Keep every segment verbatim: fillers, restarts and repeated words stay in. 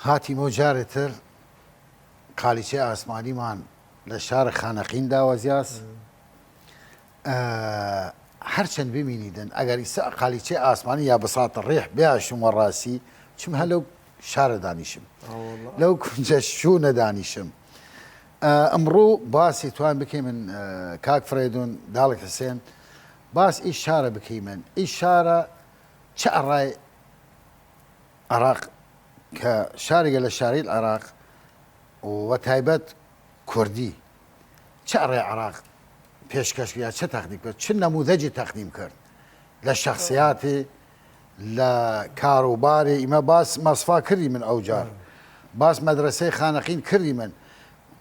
هاتیمەو جارێ تر قالیچەی ئاسمانیمان لە شار خانەقین داوەزیاس. ئە، هەرچەن بمینیدن، ئەگەر ئیسە قالیچەی ئاسمانی یا بساط ڕیح بیاشم وە ڕاسی، چم هەلەو شارە دانیشم. لەو کونجە شوونە دانیشم. ئە، ئمڕوو باسی توان بکەیمن، ئە، کاک فرێدون، داڵک حسێن، باس ئی شارە بکەیمن. ئی شارە چە ئەڕای عراق، کە شارێگە لە شارەیل عراق و وە تایبەت کوردی، چە ئەڕای عراق پێشکەش یا چە تەقدیم کرد، چ نەموذەجی تەقدیم کرد لە شەخسیاتی، لە کاروباری. ئیمە باس مەسفا کردیمن ئەوجار، باس مەدرەسەی خانەقین کردیمن.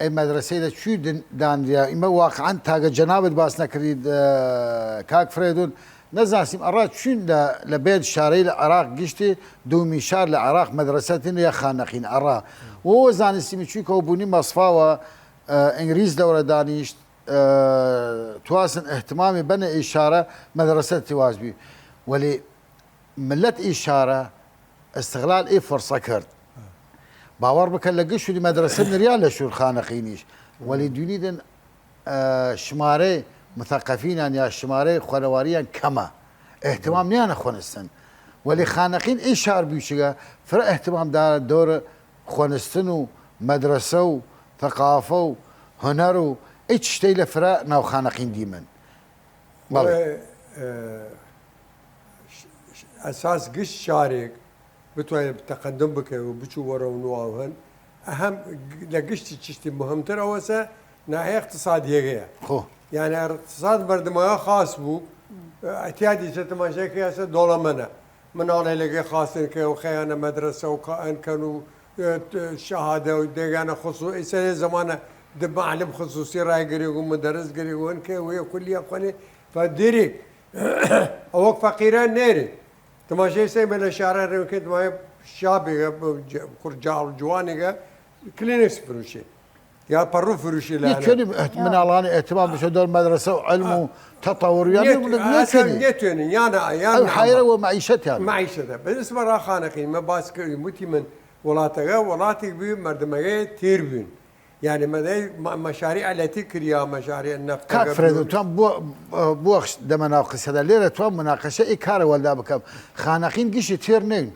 ئەی مەدرەسەی لە چوی دن-، دانریا؟ ئیمە واقعاً تاگە جەنابت باس نەکردید، ئە، کاک فرێدون، نەزانسیم ئەڕا چوین لە، لە بێد شارەیل عراق گشتی دومی شار لە عراق مەدرەسەتین یا خانەقین ئەڕا. وەوە زانستیمی چوی کەو بوونی مەسفاوە، ئە، ئینگلیز دەورە دانیشت، ئە، تواسن اهتمامی بەنە ئی شارە مەدرەسەتی واز بی. وەلی ملەت ئی شارە استغلال ئی فرسە کرد. باوەڕ بکە لە گشت شوونی مەدرەسە نریا لە شوون خانەقینیش. وەلی دونیدن، ئە، شمارەی مثقفینان یا شمارەی خوەنەواریان کەمە. اهتمام نیانە خوەنستن. وەلی خانەقین ئی شار بیوچگە فرە اهتمام دارە دەور خوەنستن و مەدرەسە و ثقافە و هونەر و ئی چشتەی لە فرە ناو خانەقین دیمن. بەڵێ. ئە، ئەساس گشت شارێک بتوانێت تەقەدم بکەێت و بچوو وەرەو نواو هەن. ئەهەم لە گشتی چشتی مهمتر ئەوەسە ناحیە اقتصادیەگەیە. خۆ. یعنی اقتصاد مردمەگە خاص بوو، ئەتیادی چە تماشای کەیاسە دۆڵەمەنە. مناڵێ لەگەی خواستن کە و خەیانە مەدرسە و کائن کەن و، ئێ، ت-، شەهادە و دەگانە خصوص، ئیسە لێ زمانە د معلم خصوصی رای گرێگ و مدرس گرێگ و هن کە وێ کلیە خوەنێ فدیریک. ئەوەک فەقیرە نێری. تماشای سەی بە لە شارە رێوکێت وایە شابێگە، ب-، ج-، کوڕ جاڵ جوانێگە کلینکس فروشێ. یا پەڕوو فروشی لە ئی ئەنە. چۆنی ئەت-، مناڵانی ئێتمان بچە دەور مەدرسە و علم و تەتەوەر، یانی نێت-، نێ-، ئاسان نێتوێنی. نێتوێنن، یانا، یانا ئەو حایرە ماما. وە معیشەتیان. معیشەتە. بالنسبە ڕا خانەقین، مە باس کردی، وتیمن، وڵاتەگە، وڵاتێک بوی، مەردمەگەی تێر بوین. یعنی، مەدەی مە-، مەشاریع لەتی کریا، مەشاریع نەفتەگە کاک فرێدون، بوین. توان بۆ، بۆخش دەمە ناو قسەدا. لێرە توان مناقەشە ئی کارە وەلدا بکەم. خانەقین گشتی تێر نین.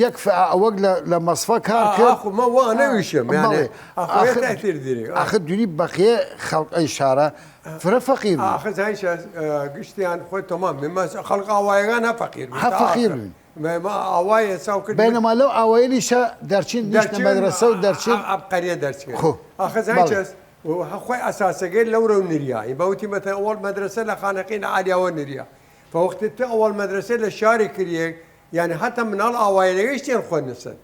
یەک فئە ئەوەگ لە، لە مەسفە کار ئا-، کرد. ئاخو مە وا نەویشم، یعنی، بەڵێ. ئاخو ئاخر، یەک تەئثیر دیرێ. ئاخر دونی بەقیە خەڵق ئەی شارە فرە فەقیر بوو. ئاخر زانیش، ئە، گشتیان خۆی تەمام. مە خەڵق ئاوایەگان هە فەقیر بوو. هە تا فەقیر ئاخر. بوو. مە، مە ئاوای حساب کرد. بەینەما لەو ئاوایلیشە دەرچین، نیشتە دەرچین، مەدرسە و دەرچین. ئە، ئە، قەریە دەرچین. خۆ. ئاخر زانیش بەڵێ. و هە خوی ئەساسەگەی لەو رەو نریا. ئی بەوتی مەتە ئەوەڵ مەدرسە لە خانەقین عالیاوە نریا. فوەختی تو ئەوەڵ مەدرسە لە شاری کریەک، یعنی، هەتا مناڵ ئاوایەگەیش تێن خوەنسن.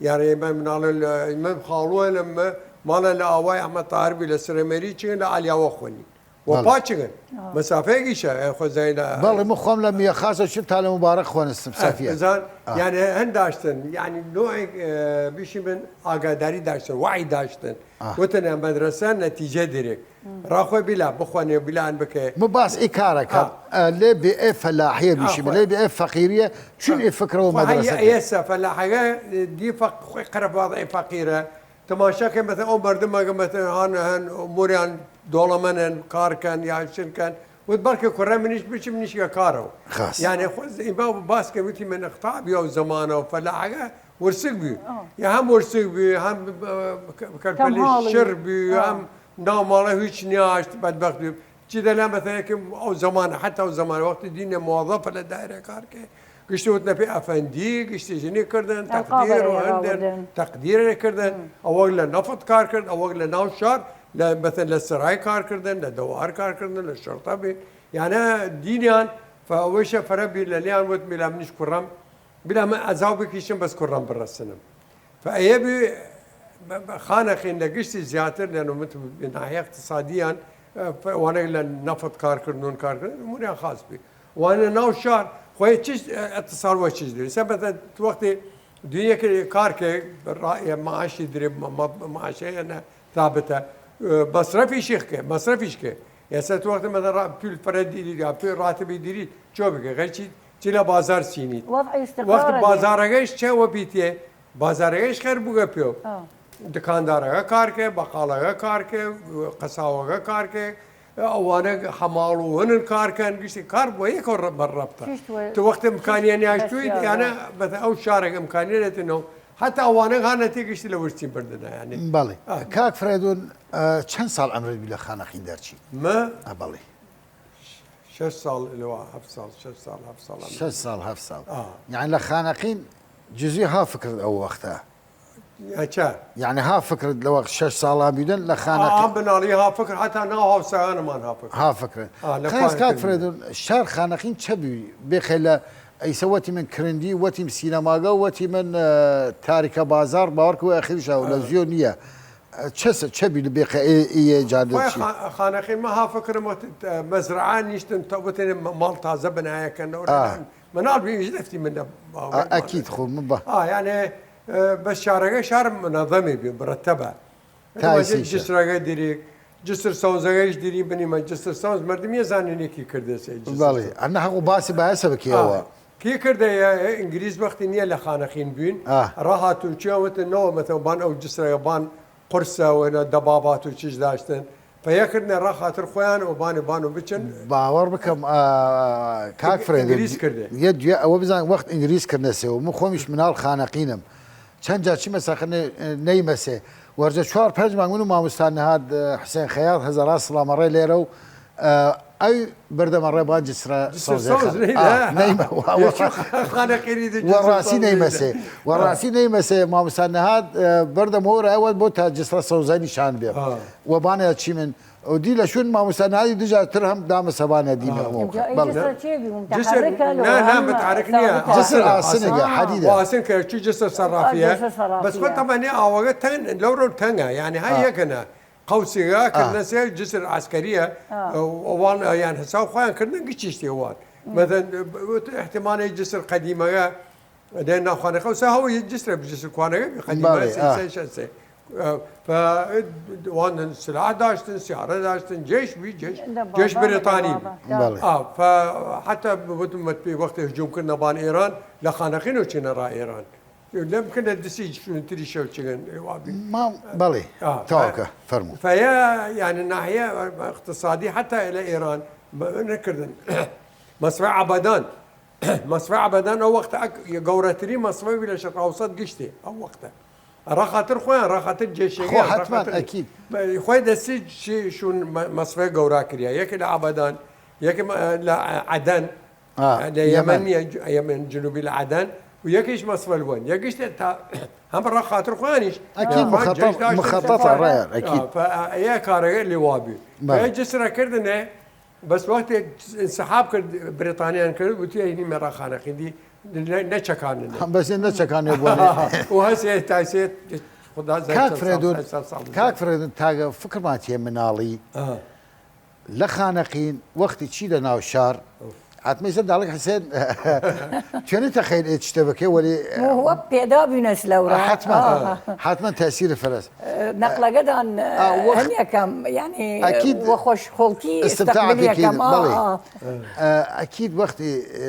یعنی، ئێمە مناڵە لە، ئێمە خاڵوە لە مە-، ماڵە لە ئاوای ئەحمەد تاهر بی لە سرێمەری چین لە عالیاوە خوەنی. و بەڵێ. پاچگن. ئا. مەسافەیەکیشە، ئە، خۆ زای لە بەڵێ، من خۆم لە میە خاسە چیم تا لە مبارەک خوەنستم، ئە، سەفیە. زان، ئا. یعنی، هەنداشتن، یعنی، نوعێک، ئە، بیشی من ئاگاداری داشتن، وعی داشتن. ئا. وتن، ئە، مەدرسە نەتیجە دیرێک. ڕاخۆی بیلا بخوەنێ، بیلان بکەێ. مە باس ئی کارە کەم. ئا. ئە، لێ بێ ئێ فەلاحیە بیشیم، ئاخۆ. لێ بێ ئێ فەقیریە، چون ئێ فکرەوە خۆ مەدرسە هەیە کرد. ئێسە فەلاحەگە دی فەق-، خۆی قەرەباڵ ئێ فەقیرە. تماشا کە مەتە ئەو مەردمەگە مەتە هان هەن ئموریان دۆڵەمەنن، کار کەن یا چن کەن. وت بەڵکە کوڕە منیش بچم نیشگە کارەوە. خاس. یعنی خۆ ز-، ئی با باس کە وتی من اختابی ئەو زمانە و فەلاحەگە ورسک بی. ئا. یا هەم ورسک بی، هەم، ئە، ک-، کەلپەلی کەم هاڵی. شر بی، ئا. هەم ناو ماڵە هیچ نیاشت، بەدبەخت بی. چی دەنا مەسەلەن کە ئەو زەمانە، حەتا ئەو زەمانە وەختی دینە موەزەفە لە دایرە کار کە، گشتی وتنە پێ ئەفەندی، گشتی ژنی کردن، ئەلقابە تەقدیر و ئێ هەندێن، ڕاوردن. تەقدیر ئێ کردن، مم. ئەوەگ لە نەفت کار کرد، ئەوەگ لە ناو شار، لە، مەسەلەن لە سرای کار کردن، لە دەوار کار کردن، لە شەرتە بی. یانە دینیان، فە ئەوەیشە فەرە بی لە لیان وت میلا منیش کوڕم، بلا من ئەزاو بکیشم بەس کوڕم بڕەسنم. فە ئەیە بی، ب-، ب-، خانەقین لە گشتی زیاتر لە نومت ناحیە اقتصادیان، ئە، فە وانەی لە نەفت کار کردن، کار کردن، ئموریان خاص بی. وانە ناو شار، خوی چیش، ئە، اتصال و چیش دری. سبب تو وقتی دنیا که کار که را-، معاشی دری، م-، م-، معاشی نه ثابته. ئە، مصرفی شیخ که، مصرفیش که. یا سه تو وقتی مثلا را-، پول فرد دیری، یا پول راتبی دیری، چو بگه، غیر چی، چی لە بازار سینید. وضع استقرار وقت دیگه. بازارەگەیش چه و بیتیه؟ بازارەگەیش خێر بووگە پیەو. دکاندارەگە کار کەێ، بەقاڵەگە کار کەێ، قەساوەگە کار کەێ، ئەوانە حەماڵ و هنن کار کەن، گشتی کار بۆ یەکەو ڕە-، بەڕەبتە. تو وەخت ئمکانیە نیاشتویت، یانە بەت ئەو شارێک ئمکانیە لێتنەوە، حتا ئەوانە هانە تێ گشتی لە ورچین بردنە، یعنی. بەڵێ. کاک فرێدون، چەند ساڵ عەمرت بی لە خانەقین دەرچی؟ مە؟ بەڵێ. شەش ساڵ لەوە، هەفت ساڵ، شەش ساڵ، هەفت ساڵ. شەش ساڵ، هەفت ساڵ. یعنی لە خانەقین جزی ها فکرت ئەو وەختە؟ یعنی ها فکرت لە وەخت شەش ساڵا بیدن لە خانەقین؟ ئا، بناڵی ها فکر، حتا ناو هاوسایانمان ها فکر. ها فکرت. خاز کاک فرێدون، شار خانەقین چە بی؟ بێخێ لە ئەیسە وەتی من کرندی، وەتی من سینەماگە، وەتی من، ئە، تاریکە بازار، باوەڕ کە وە ئەخیرشا و لە زیۆ نییە. چەسە، چەبی لە بێقە ئێ-، ئیە جادە خوای چی؟ خا-، خانەخین مە ها فکرم وەت، ئە، مەزرعە نیشتن تا بتێنێ مە-، ماڵ تازە بنایە کەن. ئا. مناڵ بیم ژ دەفتی من دە باوەڕ ئا، ئەکید خو، من بە. ئا، یعنی، ئە، بەس شارەگە شار منەظەمی بی، مرتبە. تایسی جسرەگە دیریک، جسر سەوزەگەیش دیری بنیمە، جسر سەوز مردم یە زانین یەکی کردێسێ، جسر بەڵێ، سەوز. ئەنە حەق و باسی بایەسە بکیەوە. ئا. کی کردە یە، ئە، ئینگلیز وەختی نییە لە خانەخین بوین. ئا. ڕاهات و چیا وتن نەوە مەتەوە بان ئەو جسرەگە بان قرسە و ئێنە دەبابات و چیش داشتن. پەیە کردنە ڕا خاتر خویان و بانێ بان و بچن. باوەڕ بکەم، ئا، کاک فرێد، ئینگلیز کردێ. یە دویا ئەوە بزان وەخت ئینگلیز کردنە سێ و من خۆمیش مناڵ خانەقینم. چەند جار چیمە سەخنێ نەیمەسێ. وەرجە چوار پەنج مانگ من و ماموستا نەهاد، ئە، حسێن خەیاڵ هەزارا سڵامەڕێ لێرە و، ئە، ئەی بردەمە ڕێ بان جسرە جسر سەوزێ سەوز خان. نەیدە. ئا، نەیمە، وا، وا. خانەقینی دی وە جسر ڕاسی سەوز نەیمەسێ. نەیدە. وە ڕاسی نەیمەسێ. ماموستا نەهاد، ئە، بردەمە و ڕێ ئەوە بۆ تا جسرە سەوزە نیشان بێ. ئا. وە بانە چی من، ئەو دی لە شوون ماموستا نەهادی دو جار تر هەم دامە سەبانە دیمە ئا. ئەوە. ئینجا ئەی بەڵێ. جسر چیە بی متحرکە لە جسر، نا، نا، هەم متحرک نییە. ثابتە؟ جسر ئاسنگە، ئا. حەدیدە. ئا، ئاسن کە چی جسر سەرافیە. ئا، جسر سەرافیە. بەس خۆ تەبەنێ ئاوەگە تەنگ، لەو ڕۆ تەنگە. یعنی هەر ئا. یەکەنە. قەوسیگە ئا. کردنە سێ جسر عسکریە. ئا. ئەوان، یان حساب خویان کردن گچیشتی وان. مم. مثلا، احتمال جسر قدیمەگە، دێ ناوخانە قەوسە هەوە یە جسر، جسر کوانەگە قدیمە بەڵێ، سێ، ئا. سێ، شەش، سێ. ئە، فە، وان سلاح داشتن، سیارە داشتن، جیش بی، جیش، جیش بابا، بریتانی بابا. بەڵێ. ئا، فە، حتی بوتم مەت پی وەختی هجوم کردنە بان ئێران، لە خانەقین و چینە ڕا ئێران. لەم کردە دسی شوونتری شەو چگن، ئێ وابی. ما، بەڵێ، ئا، تاوکە، فە-، فەرموو. فەیە، یعنی ناحیە اقتصادی حتی لە ئێران، م-، نەکردن. مەسفە عەبەدان. مەسفە عەبەدان ئەو وەختە ئەک-، گەورەترین مەسفە بی لە شەرق ئەوسەت گشتێ، ئەو وەختە. ڕا خاتر خویان، ڕا خاتر جێشێگە، خۆ ڕا حتماً، خاتر ئەکید. بە-، خوی دەسی چی شون مە-، مەسفە گەورا کریا. یەکی لە عەبەدان، یەکی مە-، لە عەدەن، ئا، لە یەمەن. یەمەن نییە، ج-، یەمەن جنوبی لە عەدەن، و یەکیش مەسفە لوەن. یەکیش تا، هەم ڕا خاتر خویانیش. ئەکید، یان خوان مخەتەت، جێش داشتن مخەتەت سفارە. ڕایان، ئەکید. ئا، فە-، ئا، ئە کارەگە لێ وابی. بەڵێ. فە جسرە کردنێ، بەس وەختێ انسحاب کرد، بریتانیان کرد، وتی، ئەی نیمە ڕا خانەقین دی، نە-، نەچەکانن. هەم بەس نەچەکانێ بۆ نێ. و هەسێ تاسێت، خدا زای کاک چەند ساڵ، فرێدون، پەنج ساڵ ساڵ کاک بزن. فرێدون، تاگە فکرمان تیە مناڵی. ئا. لە خانەقین، وەختی چی لە ناو شار، ئوف. حتمە ئیسە داڵک حسێن، توێنی تەخەیل ئێ چتە بکێ، وەلی، وە پێدا بینەس لەورا. حتماً، ئا. حتماً تەسیر فرەس. نەقلەگەدان، ئا، وەخت هەن یەکەم، یعنی، ئەکید وە خۆش خۆڵکی استمتاع استقبال بکید، یەکەم، ئا، بەڵێ. ئا. ئە، ئەکید وەختی، ئە،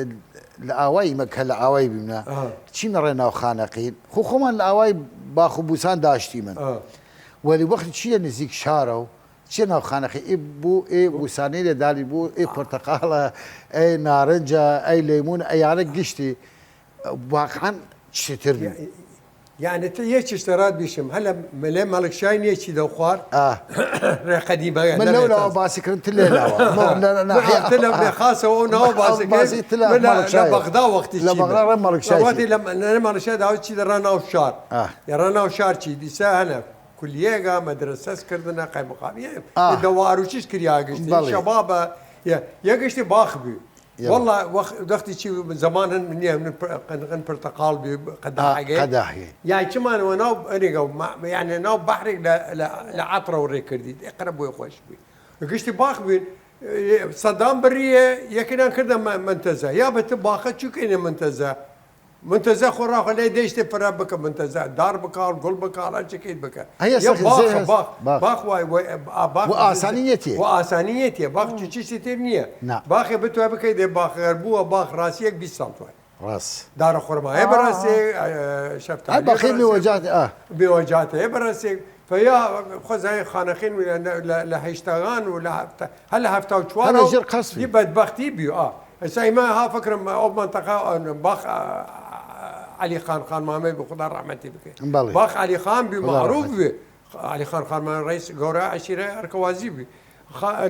لە ئاوایی مەکە لە ئاوایی بیمنە، ئا. چی مەڕێ ناو خانەقین، خۆ خۆمان لە ئاوایی باخ و بوسان داشتی من. ئا. وەلی وەختی چی لە نزیک شارە و چیە ناو خانەقی ئێ بوو، ئێ بوسانەی لە دالی بوو، ئێ پرتەقاڵە، ئەی نارنجە، ئەی لەیمون، ئەیانە گشتی، واقعاً چتر بی. یعنی، تە یە چشتە راد بیشم، هەلە مەلێ مەڵکشای نیە چی دەو خوار؟ ئا. ڕێ قەدیمەگە، من لەو لاوە باسی کردن، تر لێ لاوە. مە-، لە، لە، نە، نە، تر لە مێخاسەوە و ناوە باسی کرد. باسی تر لە من لە، لە مەڵکشای. بەغدا وەختی لە چی بەغدا بێ؟ ڕێ مەڵکشای وەختی چی. لە، لە مەڵکشای داوت چی دە ڕا ناو شار. ئا. یە ڕا ناو شار چی؟ دیسا هەلە. کولیەگە مەدرسەس کردنە قایمقامی. ئا. دەوار و چیش کریا گشتی. بەڵێ. شەبابە، یە، یە گشتی باخ بی. یە. وەڵا وەخ-، وەختی چی زەمان هەن نییە، من پر-، قن-، قن پرتەقاڵ بی، قەداحەگەی. قەداحەگەی. یای چمان وە ناو ئەنێگە، ما-، یعنی ناو بەحرێک لە، لە، لە عەترە و ڕێ کردی. ئێ قەرە بۆی خۆش بی. گشتی باخ بین. ئێ، سەدام بڕیە، یەکیان کردە مە-، منتەزە. یا بە ت باخە چووکەینە منتەزە. منتەزە خۆ ڕاخۆ لێ دەیشتێ فرە بکە منتەزە، دار بکاڵ، گوڵ بکاڵ، هەر چکەیت بکە. ئەیە یە سەخت باخە، زێ-، باخ، باخ. باخ وای، وای، ئا، باخ و ئاسانی نیەتیە. و ئاسانی نیەتیە، باخ چی چیشتی تر نییە. نا. باخێ بتوای بکەی دێ باخ غەربووە، باخ ڕاستیەک بیست ساڵ توای. ڕاس. دارە خورمایە بەڕەسێ، شەفتالی بەخی بەڕەسێ، میوەجات، ئە. میوەجاتەیە بەڕەسێ. فە یا خۆزای خانەخین لە هەیشتاغان و لە هەفتا هەل لە هەفتا و چوار هەلە ژێر قەسفی. دی بەدبەختی بیو ئا. ئێستا ئیمە ها فکرم ئەو منتەقا باخ عەلی خان، خان مامەی بە خودا ڕەحمەتی بکەی. بەڵێ. باخ عەلی خان بی، خودا معروف ڕەحمەتی. بی. عەلی خان، خان مامەی ڕئیس گەورە عەشیرە ئەرکەوازی بی.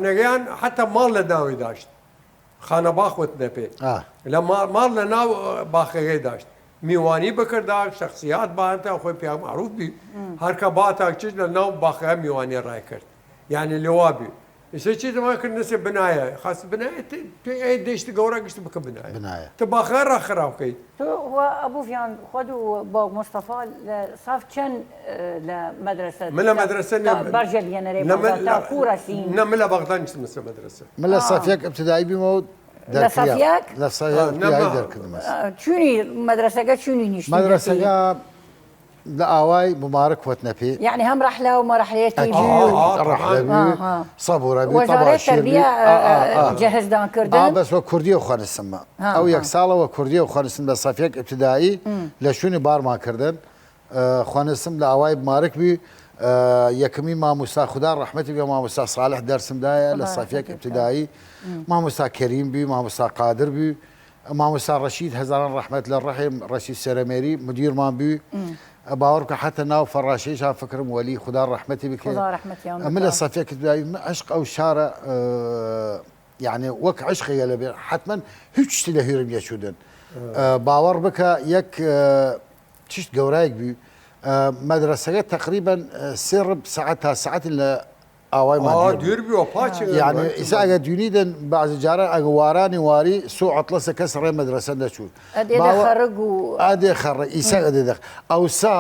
نەگەیان حتا ماڵ لە ناوی داشت. خانە باخ وتنە پێ. ئا. لە ما-، ماڵ لە ناو باخەگەی داشت. میوانی بکردا، شخصیات بانتە، خۆی پیا معروف بی. هەر کە باتاک چش لە ناو باخەگە میوانی ڕای کرد. یعنی لوا بی. ئیسە چی زمان کرد نسێ بنایە. خاص بنایە، ت-، تو ئەی دشت گەورە گشت بکە بنایە. بنایە. تو باخەگە ڕا خراو کەی. تو و ئەبوو ڤیان خود و باوگ مستەفا لە ساف چەن، ئە، لە مەدرسە من لە تا، مەدرسە تا نیم. بەرژە لێنەرێ نە، من بەغداد، تا لە، کوو رەسین؟ نە، من لە بەغداد نیشتم، مەسە مەدرسە. من لە آه. سەفیەک ابتدایی بیمەوە لە دەرکریا. سەفیەک؟ لە سەفیەک آه، نە، ابتدایی ما، دەرکردمەس. ئە، چونی مەدرسەگە چونی نیشتن مەدرسەگە لە ئاوای مبارک وەتنە پێ. یعنی هەم ڕەحلە و مەرەحلەیەتی ئەکی بی و آه، آه، ڕەحلە طبعاً. بی، آه، آه. سەبورە بی، وەزارەت تەباشیر بی. تەربیە، ئە، ئە، ئە، ئە. جەهزدان کردن؟ ئا، بەس وە کوردی و خوەنسمە. ها، ئەو ها. یەک ساڵە وە کوردی و خوەنسم لە سەفیەک ابتدایی مم. لە شوونی بارمان کردن. ئە، خوەنسم لە ئاوای مبارک بی، ئە، یەکمی ماموستا خودا ڕەحمەتی بی ماموستا صالح دەرسم دایە لە خودا سەفیەک ڕەحمەتی بکا. ابتدایی. مم. ماموستا کەریم بی، ماموستا قادر بی، ماموستا ڕەشید هەزاران ڕەحمەت لە ڕەحێ ڕەشید سەرەمێری مدیرمان بی. مم. باوەڕ بکە حتا ناو فەڕاشەیشا فکرم وەلی خودا ڕەحمەتی بکە. خودا ڕەحمەتیان ئەمە لە بکا. سەفیەک ابتدایی من عشق ئەو شارە، ئە، یعنی وەک عشقێگە لە بێ، حتمەن هیچ شتی لە هویرم یەچوودن. ئە، باوەڕ بکە یەک، ئە، چشت گەورایگ بی. ئە، مەدرسەگە تەقریبەن، ئە، سێ ڕب سەعات تا سەعات لە ئاوای ما آه، دیر بی. دیر بی و پاچ آه. یعنی ئیسا ئەگە دوینیدن بعضی جاران ئەگە وارانی واری سو عطلەسە کەس ڕێ مەدرسە نەچوود. ئەدێ باوە-، دەخەڕگ و ئەدێ خەڕە، ئیسا ئەدێ دەخ-، ئەوسا،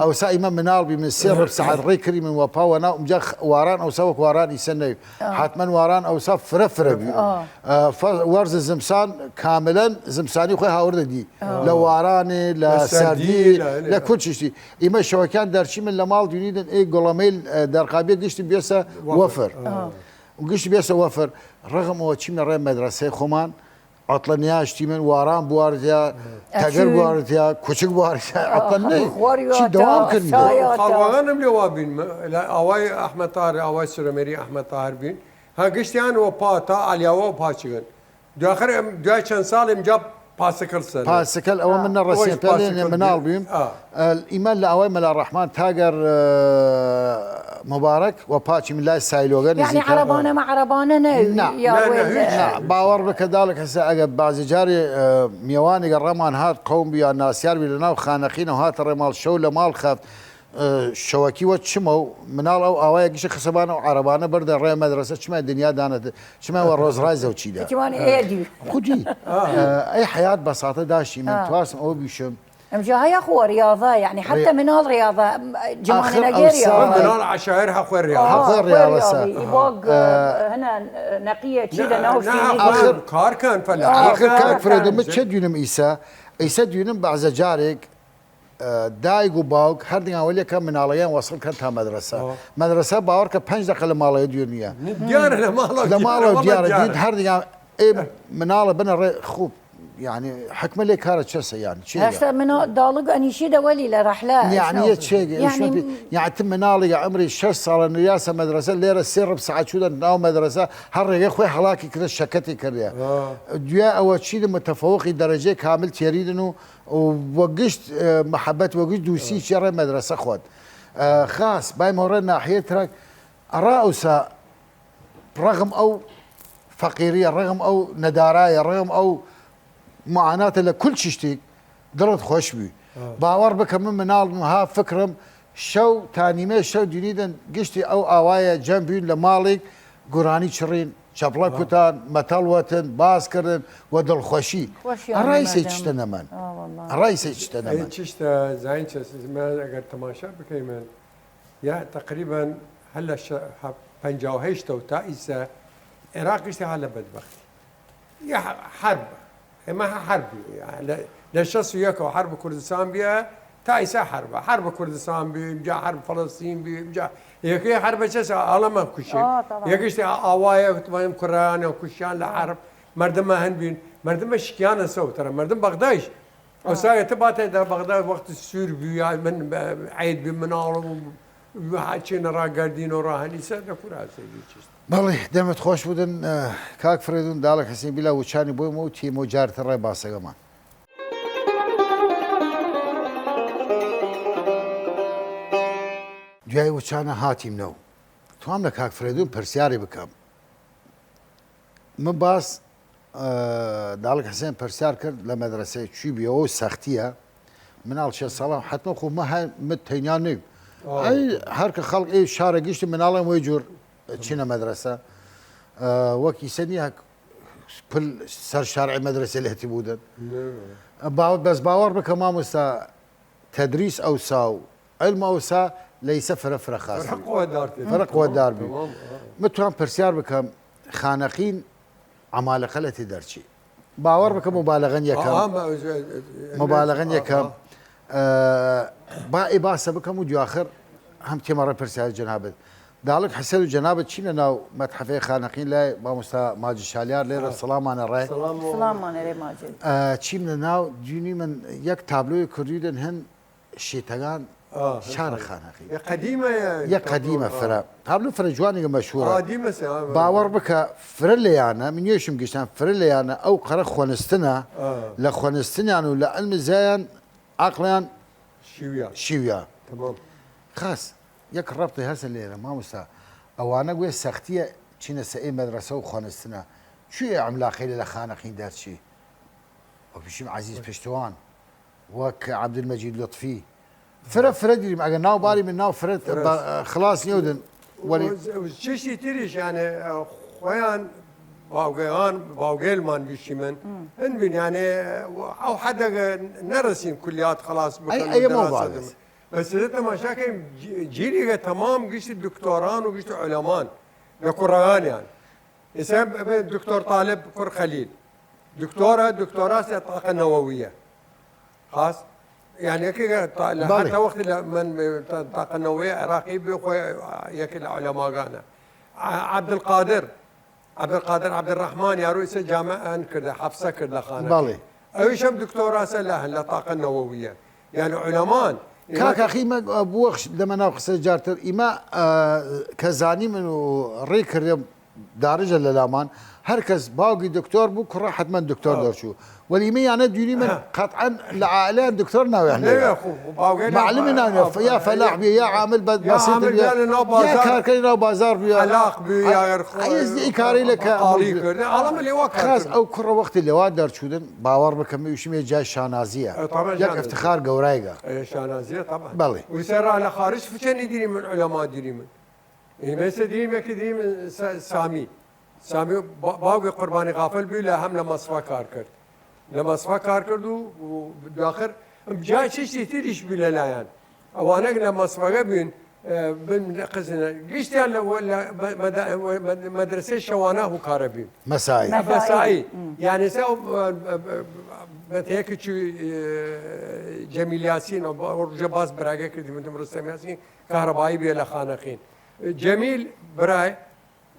ئەوسا ئیمە مناڵ بی من سێ ڕب سەعات ڕێ کری من وەپا وەناو ئمجا خ-، واران ئەوسا وەک واران ئیسە نەوی. حتمەن واران ئەوسا فرە فرە بی. ئە، فە-، وەرز زمسان کاملەن زمسانی خۆی هاوردە دی. لە وارانێ، لە لە سەردی، سەردی، لە، لە لە کول چشتی. ئیمە شەوەکیان دەرچی من لە ماڵ دوینیدن ئێ گوڵەمەیل، ئە، دەرقابیە گشت بیەسە وەفر. وەفر. ئە. گشت بیەسە وەفر. ڕەغم ئەوە چیمە ڕێ مەدرسەی خۆمان، عطلە نیاشتی من واران بواردیا، تەگەر ئەچوین. بواردیا، کوچک بواردیا، عطلە نەی. خواریا چی تا دەوام کردن؟ سایا تا. خاڵوانم لێ وا بین، مە-، لە ئاوای ئەحمەد تاهر، ئاوای سرەمێری ئەحمەد تاهر بین. ها گشتیان وە پا، تا ئالیاوە وە پا چگن. دواخر ئەم، دوای چەن ساڵ ئمجا پاسکل سەر. پاسکل ئەوە من نەڕەسیە ئەوەیش پێ لێ پاسکل مناڵ بی. بیم. ئە، ئیمان لە ئاوای مەلا ڕەحمان تاگەر، ئە، مبارک و پاچی من لای سایلۆگە یعنی نزیکە. عەرەبانە مە عەرەبانە نە، نا. یا نا، نا، وێ هیچ. نا، باوەڕ بکە داڵک هەسە ئەگە بعضی جاری، ئە، میوانێگە ڕەمان هات قەوم بی یا ناسیار بی لە ناو خانەقینە و هاتە ڕێ ماڵ شەو لە ماڵ خەفت. ئە، شەوەکی وە چمە و مناڵ ئەو ئاوایە گشت خسەبانە و عەرەبانە بەردە ڕێ مەدرسە چمە دنیا دانەت چمە وە ڕۆزڕای زەوچیدا. ئەتیوان ئێدی. خودی. ئە، ئەی حیات بەساتە داشتی من ئە. تواسم ئەوە بیشم. ئەمجا هەیە خۆ ڕیاضە، یعنی حتی ڕێ-، مناڵ ڕیاضە، ئەم، جوانە ئاخر نەگەری ئەوسا ئەوە. مناڵ عشایر هەخوێ ڕیاضە. ئە، هەخوێ خۆ ڕیاضە ڕیاضە سە. ئیباگ، ئە، ئە، هەنە نەقیە چی لە ناو نە، شیرینی. ئاخر کار کەن فەلاحی ئاخر کار کار کەن. فرێدە من چە دوینم ئیسە، ئیسە دوینم بعضە جارێک ئە، دایگ و باوک هەردگان وەلیەکە مناڵەیان وەسڵ کەن تا مەدرسە. ئەوە. مەدرسە باوەڕ کە پەنج دەقە لە ماڵەیە دوێر نییە. دیارە لە ماڵەوە لە ماڵەوە دیارە، دیارە، دیارە. دید هەردگان ئێ مناڵە بنە ڕێ خوب. یعنی حکمە لێ کارە چەسە یان چی؟ هەستا منە داڵگ ئەنیشی دەوەلی لە ڕەحلە یعنی یە چێگە یعنی یعنی ت مناڵی عمری شەش ساڵە نویاسە مەدرسە لێرە سێ ڕب ساعت چوودە ناو مەدرسە هەر ڕێگە خۆی هەڵاکی کردە شەکەتی کردە. دوای ئەوە چی متفوقی دەرەجەی کامل تێریدن و و وە گشت، ئە، محەبەت وە گشت دووسی چێڕێ مەدرسە خوەد. ئە، خاس بای مەوڕێ ناحیە ترەک ئەڕا ئەوسا ڕەغم ئەو فەقیریە، ڕەغم ئەو نەدارایە، ڕەغم ئەو معاناتە لە کول چشتیک دڵت خوەش بی. باوەڕ بکە من مناڵ بم ها فکرم شەو تا نیمێ شەو دینیدن گشتی ئەو ئاوایە جەم بوین لە ماڵیک گورانی چڕین، چەپڵە کوتان، مەتەڵ وەتن، باس کردن و دڵخوەشی. ئەڕای سێ چشتە نەمەن. ئەڕای سێ چشتە نەمەن. چشتە زین چە ئەگەر تەماشا بکەیمن یا تەقریبەن هەر لە پەنجا و هەشتەوە تا ئیسە عێراق گشتی ها لە بەدبەختی. یە حەرب. ئێمە هە حەرب بوو. لە شەست و یەکەوە حەرب کوردستان بیە تا ئیسا حەربە. حەرب کوردستان بی، جا حەرب فەڵەستین بی، جا یەکەی حەربە چەسە ئاڵەمە کوشێ. یەکشتی ئاوایە توانیم کوڕیانە کوشیان لە حەرب مردمە هەن بین. مەردم بە شکیانە سەوتەرە، مەردم بەغدایش. ئەوسا ئێتە باتە دە بەغدا وەخت سوور بوی، یا من عەید بی مناڵم، چێنە ڕاگەردین و ڕاهەنیسە دە کوراسە چست. بەڵێ، دەمت خۆش بودن، ئە، کاک فرێدون، داڵک حسین بیلا وچانی بۆی مە و تیمۆ جارتە ڕێ باسەگەمان. دویای وچانە هاتیم نەو. توام لە کاک فرێدون پرسیاری بکەم. من باس، ئە، داڵک حسێن پرسیار کرد لە مەدرسەی چوی بیەوە و سەختیە. مناڵ شێ ساڵان حتمە خو مە هە-، مە تەنیا نیم. ئەی هەر کە خەڵک ئەی شارە گشتی مناڵم وەی جور چینە مەدرسە. ئە، وەکی سەنی هەک پل سەر شارعی مەدرسە لەتی بودن. باوە-، بەس باوەڕ بکە مامۆستا تەدریس ئەوسا و علم ئەوسا لەیسە فرە فرە خاص. فرق وە دار تێ. فرق وە دار بی. تمام، ئا. متوان پرسیار بکەم، خانەقین عمالقە لەتی دەرچی. باوەڕ بکە مبالغەن یەکەم. ئا، ما-، مبالغەن یەکەم. ئا. ئە، با ئی باسە بکەم و دیاخر هەم تێمە ڕێ پرسیار جەنابەت. داڵک حسێن و جەنابەت چینە ناو مەتحەفەی خانەقین لای مامۆستا ماجد شالیار لێرە سەڵامانە ڕێ. سەڵام و سڵامانە ڕێ ماجد. ئە، چیمنە ناو دینی من یەک تابلۆی کردیدن هەن شیتەگان ئا، شار خانەقین. یە قەدیمە یە یە قەدیمە ئا. فرە. تابلۆ فرە جوانێگە مەشهورە. ئا، دیمە سە، ئا، باوەڕ بکە فرە لەیانە، من یەشم گشتان فرە لەیانە ئەو قەرە خوەنستنە، ئا. لە خوەنستنیان و لە علم زیان عقلیان شیویا. شیویا. تمام. خاص، یەک ڕەبتی هەسە لێرە، مامۆستا. ئەوانە گوێ سەختیە چینە سە ئێ مەدرسە و خوەنستنە. چوی ئەملاقەی لە خانەقین دەرچی؟ و پیشیم عەزیز پشتوان، وەک عەبدولمەجید لطفی. فرە فرە دیریم، ئەگە ناو باری من ناو فرە فرە. بە-، خلاص نیودن. وەلی چشتی تریش، یعنی، خویان باوگەیان، باوگەیلمان بیشی من. هن بین، یعنی، ئەو حدەگە نەرسین کلیات خلاص بکەن ئەی، ئەی و مەو دەراسە باگەس. دم. بەس لە تەماشا کەیم، جی-، جیلیگە تەمام گشت دکتۆران و گشت علمان لە کوڕەگانیان. ئیسا ب-، ب-، دکتۆر طالب کوڕ خەلیل. دکتۆرە، دکتۆراسە طاقە نەوەویە. خاص؟ یعنی یەکێکە تا-، لە بەڵێ. حتا وەختی لە من تا-، طاقە نەوەویە عراقی بێ خۆی یەکێ لە علەماگانە. ع-، عەبدولقادر، عەبدولقادر عەبدولڕەحمان یارو ئیسە جامعە ئەن کردە، حەفسە کرد لە خانەقین. بەڵێ. ئەویشم دکتۆراسە لە، لە طاقە نەوەویە. یعنی علەمان. کاک ئەخی مە، بوەخش دەمە ناو قسە جارتر. ئیمە، ئە، کە زانیمن و ڕی کردم دارجە لە لامان، هەر کەس باوگی دکتۆر بوو، کوڕە حتمەن دکتۆر ئا. دەرچوو. وەلی ئیمە یانە دوینی من قەتعەن لە عائلەیان دکتۆر ناویان لێ. لێ، خو، باوگی لە معلمی با-، ناویان، ئا، یا فلاح بی، یا عامل بە-، یا بەسیط عامل بی، بیا لە ناو یا بازار. کارکەری ناو بازار بی. حلاق بی، یا ئەی، خو-، ئەی ئەز ئی کاری لە کە بەقاڵی کردن. ئەڵەمە لێوا کار خاص کردن. ئەو کوڕە وەختی لێوا دەرچوودن، باوەڕ بکەم، وشیمێ جای شانازیە. ئە، طبعاً یەک شانازیە. افتخار گەورایگە. ئە، شانازیە، طبعاً. بەڵێ. ویسە را لە خارج فچەنی دیری من، علەما دیری من. ئیمە ئیسە دیریم یەکی دیریم س-، سامی. سامی با-، باوگی قوربانی غافل بی لە هەم لە مەسفا کار کرد. لە مەسفا کار کرد و، و داخر جای چشتی تریش بی لە لایەن. ئەوانەگ لە مەسفەگە بین، ئە، بن قزنە. گشتیان لە، لە مە-، مەدا-، مە-، مەدرسەی شەوانە هوکارە بین. مەسایی. مەسایی. مم. یعنی سا، ئە، ئە، ئە، بەتەیەکی چوی، ئە، جەمیل یاسین، ئەو با-، ڕوژە باس براگە کردی، من ڕستەم یاسین، کارەبایی بێ لە خانەقین. جەمیل برای،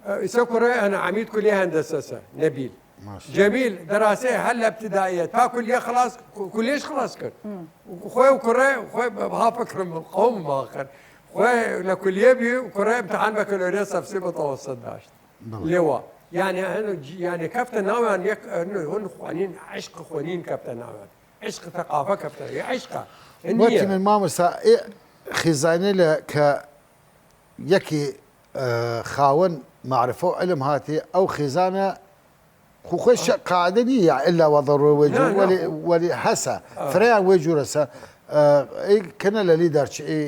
ئە، ئیسە کوڕێ ئەنە عەمید کلیە هەندەسەسە، نەبیل. ماشاءالله. جەمیل دەراسەی هەر لە ابتدائیە تا کلیە خلاص، ک-، کلیەش خلاص کرد. خوێ و کوڕێ، خوێ بە-، ها فکرم قەوم باخر. خوێ لە کلیە بی و کوڕێ امتحان بەکالۆریۆس سەفسی متوسط داشت. بەڵێ. لێوا. یعنی، هەن-، یعنی کەفتە ناویان یەک، هەن-، هەن خوانین، عشق خوانین کەفتە ناویان. عشق ثقافە کەفتە، یە عشقە. هەن وەکی نییە. من مامۆستا، ئێ خیزانێ لە کە یەکی، ئە، خاوەن معرفە و علم هاتی، ئەو خیزانە خو خوش قاعدە نییە، یا ئللا وە ضرورە وەی جور، نا، نا، وەلی، خو- وەلی هەسە، ئە. فرەیان وەی جور هەسە، ئە، ئەی کنە لە لی دەرچ، ئەی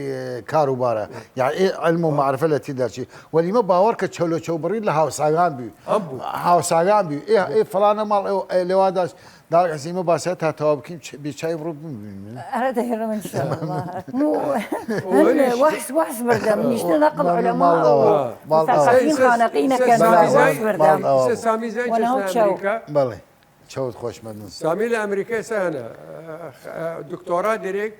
کاروبارە، یا ئەی علم و معرفە لە تی دەرچی. وەلی مە باوەڕ کە چەلۆ چەو بڕین لە هاوساگان بی. هەم بوو. هاوساگان بی. ئەی، ئەی فلانە ماڵ، ئەی، ئەی لێوا داشت، داڵ حسین مە باسە تا تەواو بکیم، چ-، بی چای بڕو ببینم. ئەرە دەهێڵم ان شاء الله. مو-، وەحس، وەحس بردەم، نیشتە نەقڵ ماڵ، علەما ماڵ و ئەوە، ماڵ ئەوە. مثقفین خانەقینە کەن، وەحس بردەم. ماڵ ئەوە. سامی زای وەناو چەسە چەو. ئەمریکا؟ بەڵێ. چەوت خۆش مەمنون. سامی لە ئەمریکای سانە، ئە، ئە، دکتۆرا دەرێک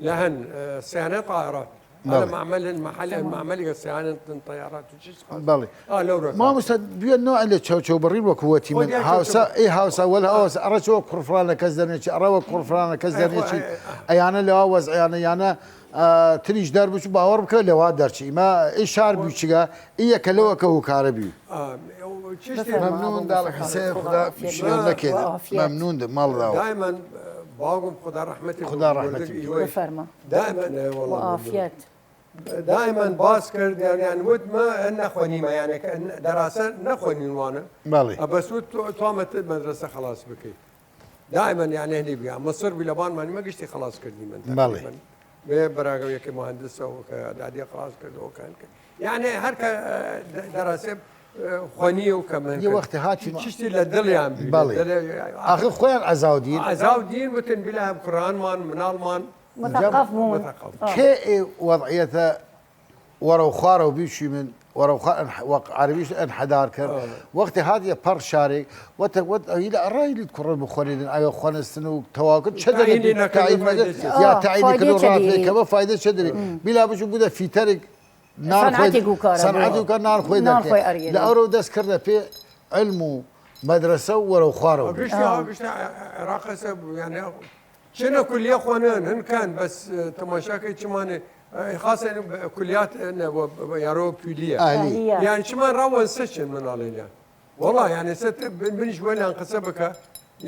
لە هەن، ئە، سیانە طائرات. ئەرا بەڵێ. مەعمەلن، مەحەلێن، تەمام. مەعمەلی گەسیانن تن تەیارات و چیز خاص. بەڵێ. ئا، لەو ڕێکا. مامۆستا، دوێ نوع لە چەوچەو بڕین وەکو وەتیمن. خۆ دیا هاوسا، چەوچەو. ئێ هاوسا، وەل هاوسا، ئەڕە چەوە کوڕ فلانە کەس دەرنێچی، ئەڕە وە کوڕ فلانە کەس ئەی خۆ، دەرنێچی. ئەی، ئا. ئەیانە لەوا وەزعیانە، یانە، ئا، تریش دەر بچ، باوەڕ بکە لەوا دەرچی. ئیمە ئێ شار بوی چگە، ئیە کە لەوە کە هوکارە بی. ئا، ئەو چیشتی بفەرما، مەمنون، ئەبو داڵ مستەفا. حسێن، خدا عافیەت. شیان نەکێت. عافیەت. مەمنون دە، ماڵ داوە. دایمەن، ئە، باوگم خدا ڕەحمەتی خدا بۆ ڕەحمەتی مردگ بی. ئیوەی. بفەرما. دایمەن، ئە، وەڵا مەمنون. عافیەت. دایمەن باس کرد، یان، یان وت، مە نەخوەنیمە، یانێ کە دەراسە نەخوەنین وانە. بەڵێ. ئە، بەس وت، تو، توامەت مەدرسە خلاص بکەیت. دائما، یانێ، هەنی بیا. مصر بی لەبان مانی مە گشتی خلاص کردیمن بەڵێ. تقریباً. بێ بەراگەویەکی مهندسەوە کە دادی خلاص کردەوە کەن کە. یانێ، هەر کە، ئە، دە-، دەراسە، ئە، خوەنی و کە من یە کرد. وەختێ هاتی چی-، ما- چیشتی لە دڵیان بی، بەڵێ. دەلێ، ئاخر خۆیان ئەزاودین. ئەزاودین وتن، بلا هەم کوڕانمان، مناڵمان. متەقەف بوون. متەقەف. ئا. کێ ئێ وەضعیەتە وەڕەو خوارەو بیچی من، وەڕەو خوار ئەن ح-، وەق عەربیش ئەن حەدار کرد. ئا. وەختێ هاتیە پەڕ شارێک، وەتە، وەت، ئەویلە ئەڕای لید کوڕن بخوەنیدن، ئەوێ خوەنستن و تەواکن، چە دەگە تعیینی نەکردن، تعیین فایدە مەدە، چی؟ یا ئا، تعیینی فایدە کردن چە ڕاتێ دیری؟ کەمە فایدە چە دری؟ مم. بیلا بچو بودە فیتەرێک، نان خوێ، سەنعەتێک و کارە سەنعەت بووە. و کار نان خوێ نان دەرکێ. خوێ ئەریێ. لە ئەوڕۆ دەست کردە پێ علم و مەدرسە و وەرەو خوارەوە. گشت، ئا. گشت عراق هەسە بوو، یعنی، چنە کلیە خوەنن، هن کەن، بەس، ئە، تەماشا کەی چمانێ، ئە، خاصە کلیات، ئە، نە، وە، وە، یارۆ پولیە. ئەهلی. ئەهلیە. یعنی، چمان ڕاوەن سەچن مناڵێنە. وەڵا، یعنی، سە ت-، بن-، بنیش وەلیان قسە بکە،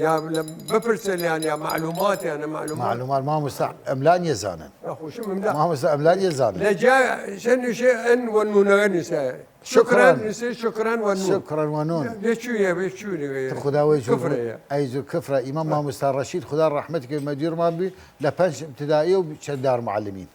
یا لە، بپرسە لیان، یا معلومات، یعنی، معلومات. معلومات، مامۆستا، ئەملا نیەزانن. یا خوشم ئەملا. مامۆستا، ئەملا نیەزانن. لە جا، شن نوشێ ئەن وە نونەگە نوسە. شکرن. شکرن، نوسێ شکرن وە نون. شکرن وە نون. بێ چوویە، بێ چوویە. خدا وەی زور کفرەیە. ئەی زور کفرە. ئیمام مامۆستا ڕەشید، خدا ڕەحمەتی کرد، مەدیرمان بی، لە پەنج ابتدائیە و چەندار معلمین.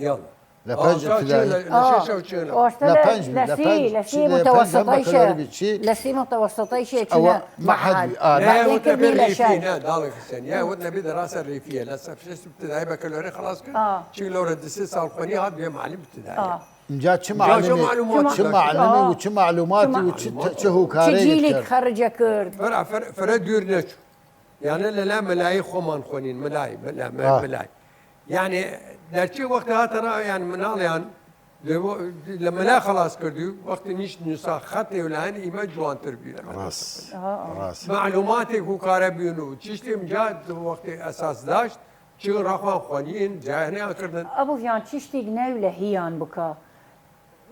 یاڵا. لە پەنج ئاوسا ابتدایی. چێ لە، لە شەش ئەو چێ لە. ئاوسا لە لە، پەنج بی، لە لە سی، پەنج، لە سی لە پەنج هەم متەوەسەتەی بەکەلۆری شێ. بی، چی؟ لە سی متەوەسەتەی شێ ئەوە چوونە مەحەد مەحەد. بی، ئا، نە، نە. ئەوە وەختێ تەبێ بی لە ریفی، شار. نە، داڵێ حسێن، یا وەت نەبی دەراسە ریفیە، لە سەف شەش ابتدایی بەکەلۆری خلاص کرد، ئا. چی لەوڕە دە سێ ساڵ خوەنی هات بێ معلم ابتدایی. ئا. اینجا چ چ معلمی، معلومات چ داشت؟ معلمی آه. و چ معلوماتی و چ، چ، چ هوکارەیەک چ جیلیک کرد؟ خەرجە کرد؟ فرە، فرە، فرە دویر نەچو. یعنی لە لا ملایی خوەمان خوەنین، ملای، ملا، م-، آه. ملای. یعنی دەرچی وەخت هاتە را، یعنی مناڵیان لە، لە ملا خلاص کردی، وەختی نیشت نووسا خەتێ و لایەن ئیمە جوانتر بی لە مدرسە. ڕاست. آه، آه. ڕاست. معلوماتێک هوکارە بین و چیشتێ جا وەختی ئەساس داشت، چی ڕاخوان خوەنین، جایانیان کردن. ئەبوو یان چیشتیگ نەو لە هیان بکا.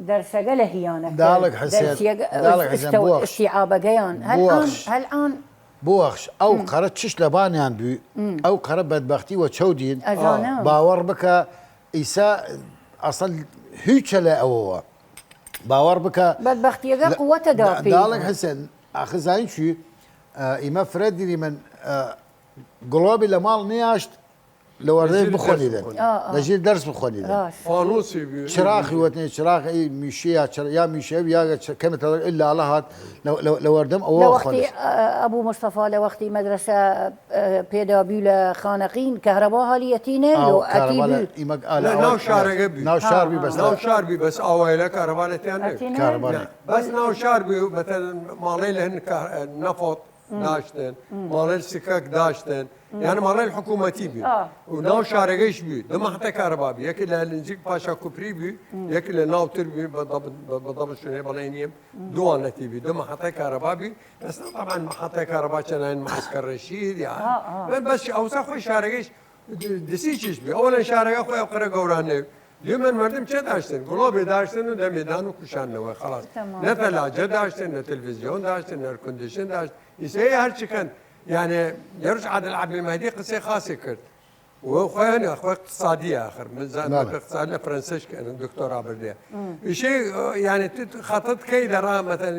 دەرسەگە لە هیانەکە. داڵک حسێن، دەرسیەگە، داڵک حسێن، ئستەو-، بوەخش. ئستیعابەگەیان. هەل ئان، بوەخش. هەل ئان. بوەخش. ئەو قەرە چش لەبانیان بوی، ئەو قەرە بەدبەختی وە چەودین. ئەزانە. باوەڕ بکە، ئیسا ئەسڵ هیچە لە ئەوەوە. باوەڕ بکە. بەدبەختیەگە لە-، قوەتە دا دا-، پی. داڵک حسێن، ئاخر زانی چی؟ ئە، ئیمە فرە دیری من، ئە، گڵۆبی لە ماڵ نیاشت، لە وەردەی لە ژیر دەرس بخۆنیدن. بخۆنی. ئا، ئا. لە ژیر دەرس بخۆنیدن. ڕاست. فانوسی بی. چراخی وەتنێ، چراخ ئی میشی یا چرا-، یا میشی یا گە چ-، کەمێ تەڵەر ئللا ئەڵە هات، لە، لە، لە وەردەم ئەوە لە وەختی، خوەنیس. ئە، ئەبوو مستەفا لە وەختی مەدرسە، ئە، پێدا بیو لە خانەقین، کەهرەبا هالیەتینە، ئاو، لۆ ئەتی کارەبا لە بیو. ئیمەگ ئالە لە ئەوە ناو شارەگە بی. ناو شار بی آه، بەس آه. ناو شار بی بەس ئاوای لە کارەبا لە تیان نەبی. ئەتینە؟ کارەبا نە. نە. بەس ناو شار بی، مەتەن ماڵەی لە هەن کار-، نەفۆت. داشتن، ماڵەر سکەک داشتن، یعنی ماڵەر حکوومەتی بی. ئا. و ناو شارەگەیش بی، دە مەحەتە کارەبا بی، یەکی لە نزیک پاشا کوپری بی، یەکی لە ناوتر بی، بە دەب-، بە، بە دەبە شوێنێ بەڵێ نیم، دووانەتی بی، دە مەحەتە کارەبا بی، ئێستا طبعاً مەحەتە کارەبا چەنان معسکەر ڕەشید، یا. ئا، ئا. بە-، بەس ئەوسا خۆی شارەگەیش د-، دسی چیش بی، ئەوەن شارەگە خۆی ئەو قەرە گەورانە دیمن مردم چه داشتن؟ گڵۆبێ داشتن و دەمێدان و کوشانەوە، خلاص. تمام. نە تەلاجە داشتن، نە تلویزیۆن داشتن، نە ئێرکۆندیشن داشت. ئیسە هەر چی کەن، یعنی، یە روش عادل عبدالمهدی قسەی خاصی کرد. و خۆیان، خۆی اقتصادی آخر. من زان بەڵێ. اقتصاد لە فرەنسەش کەن، دکتۆرا بردێ. ئیشی، یعنی، ت-، خەتت کەی لە ڕا، مەتەن،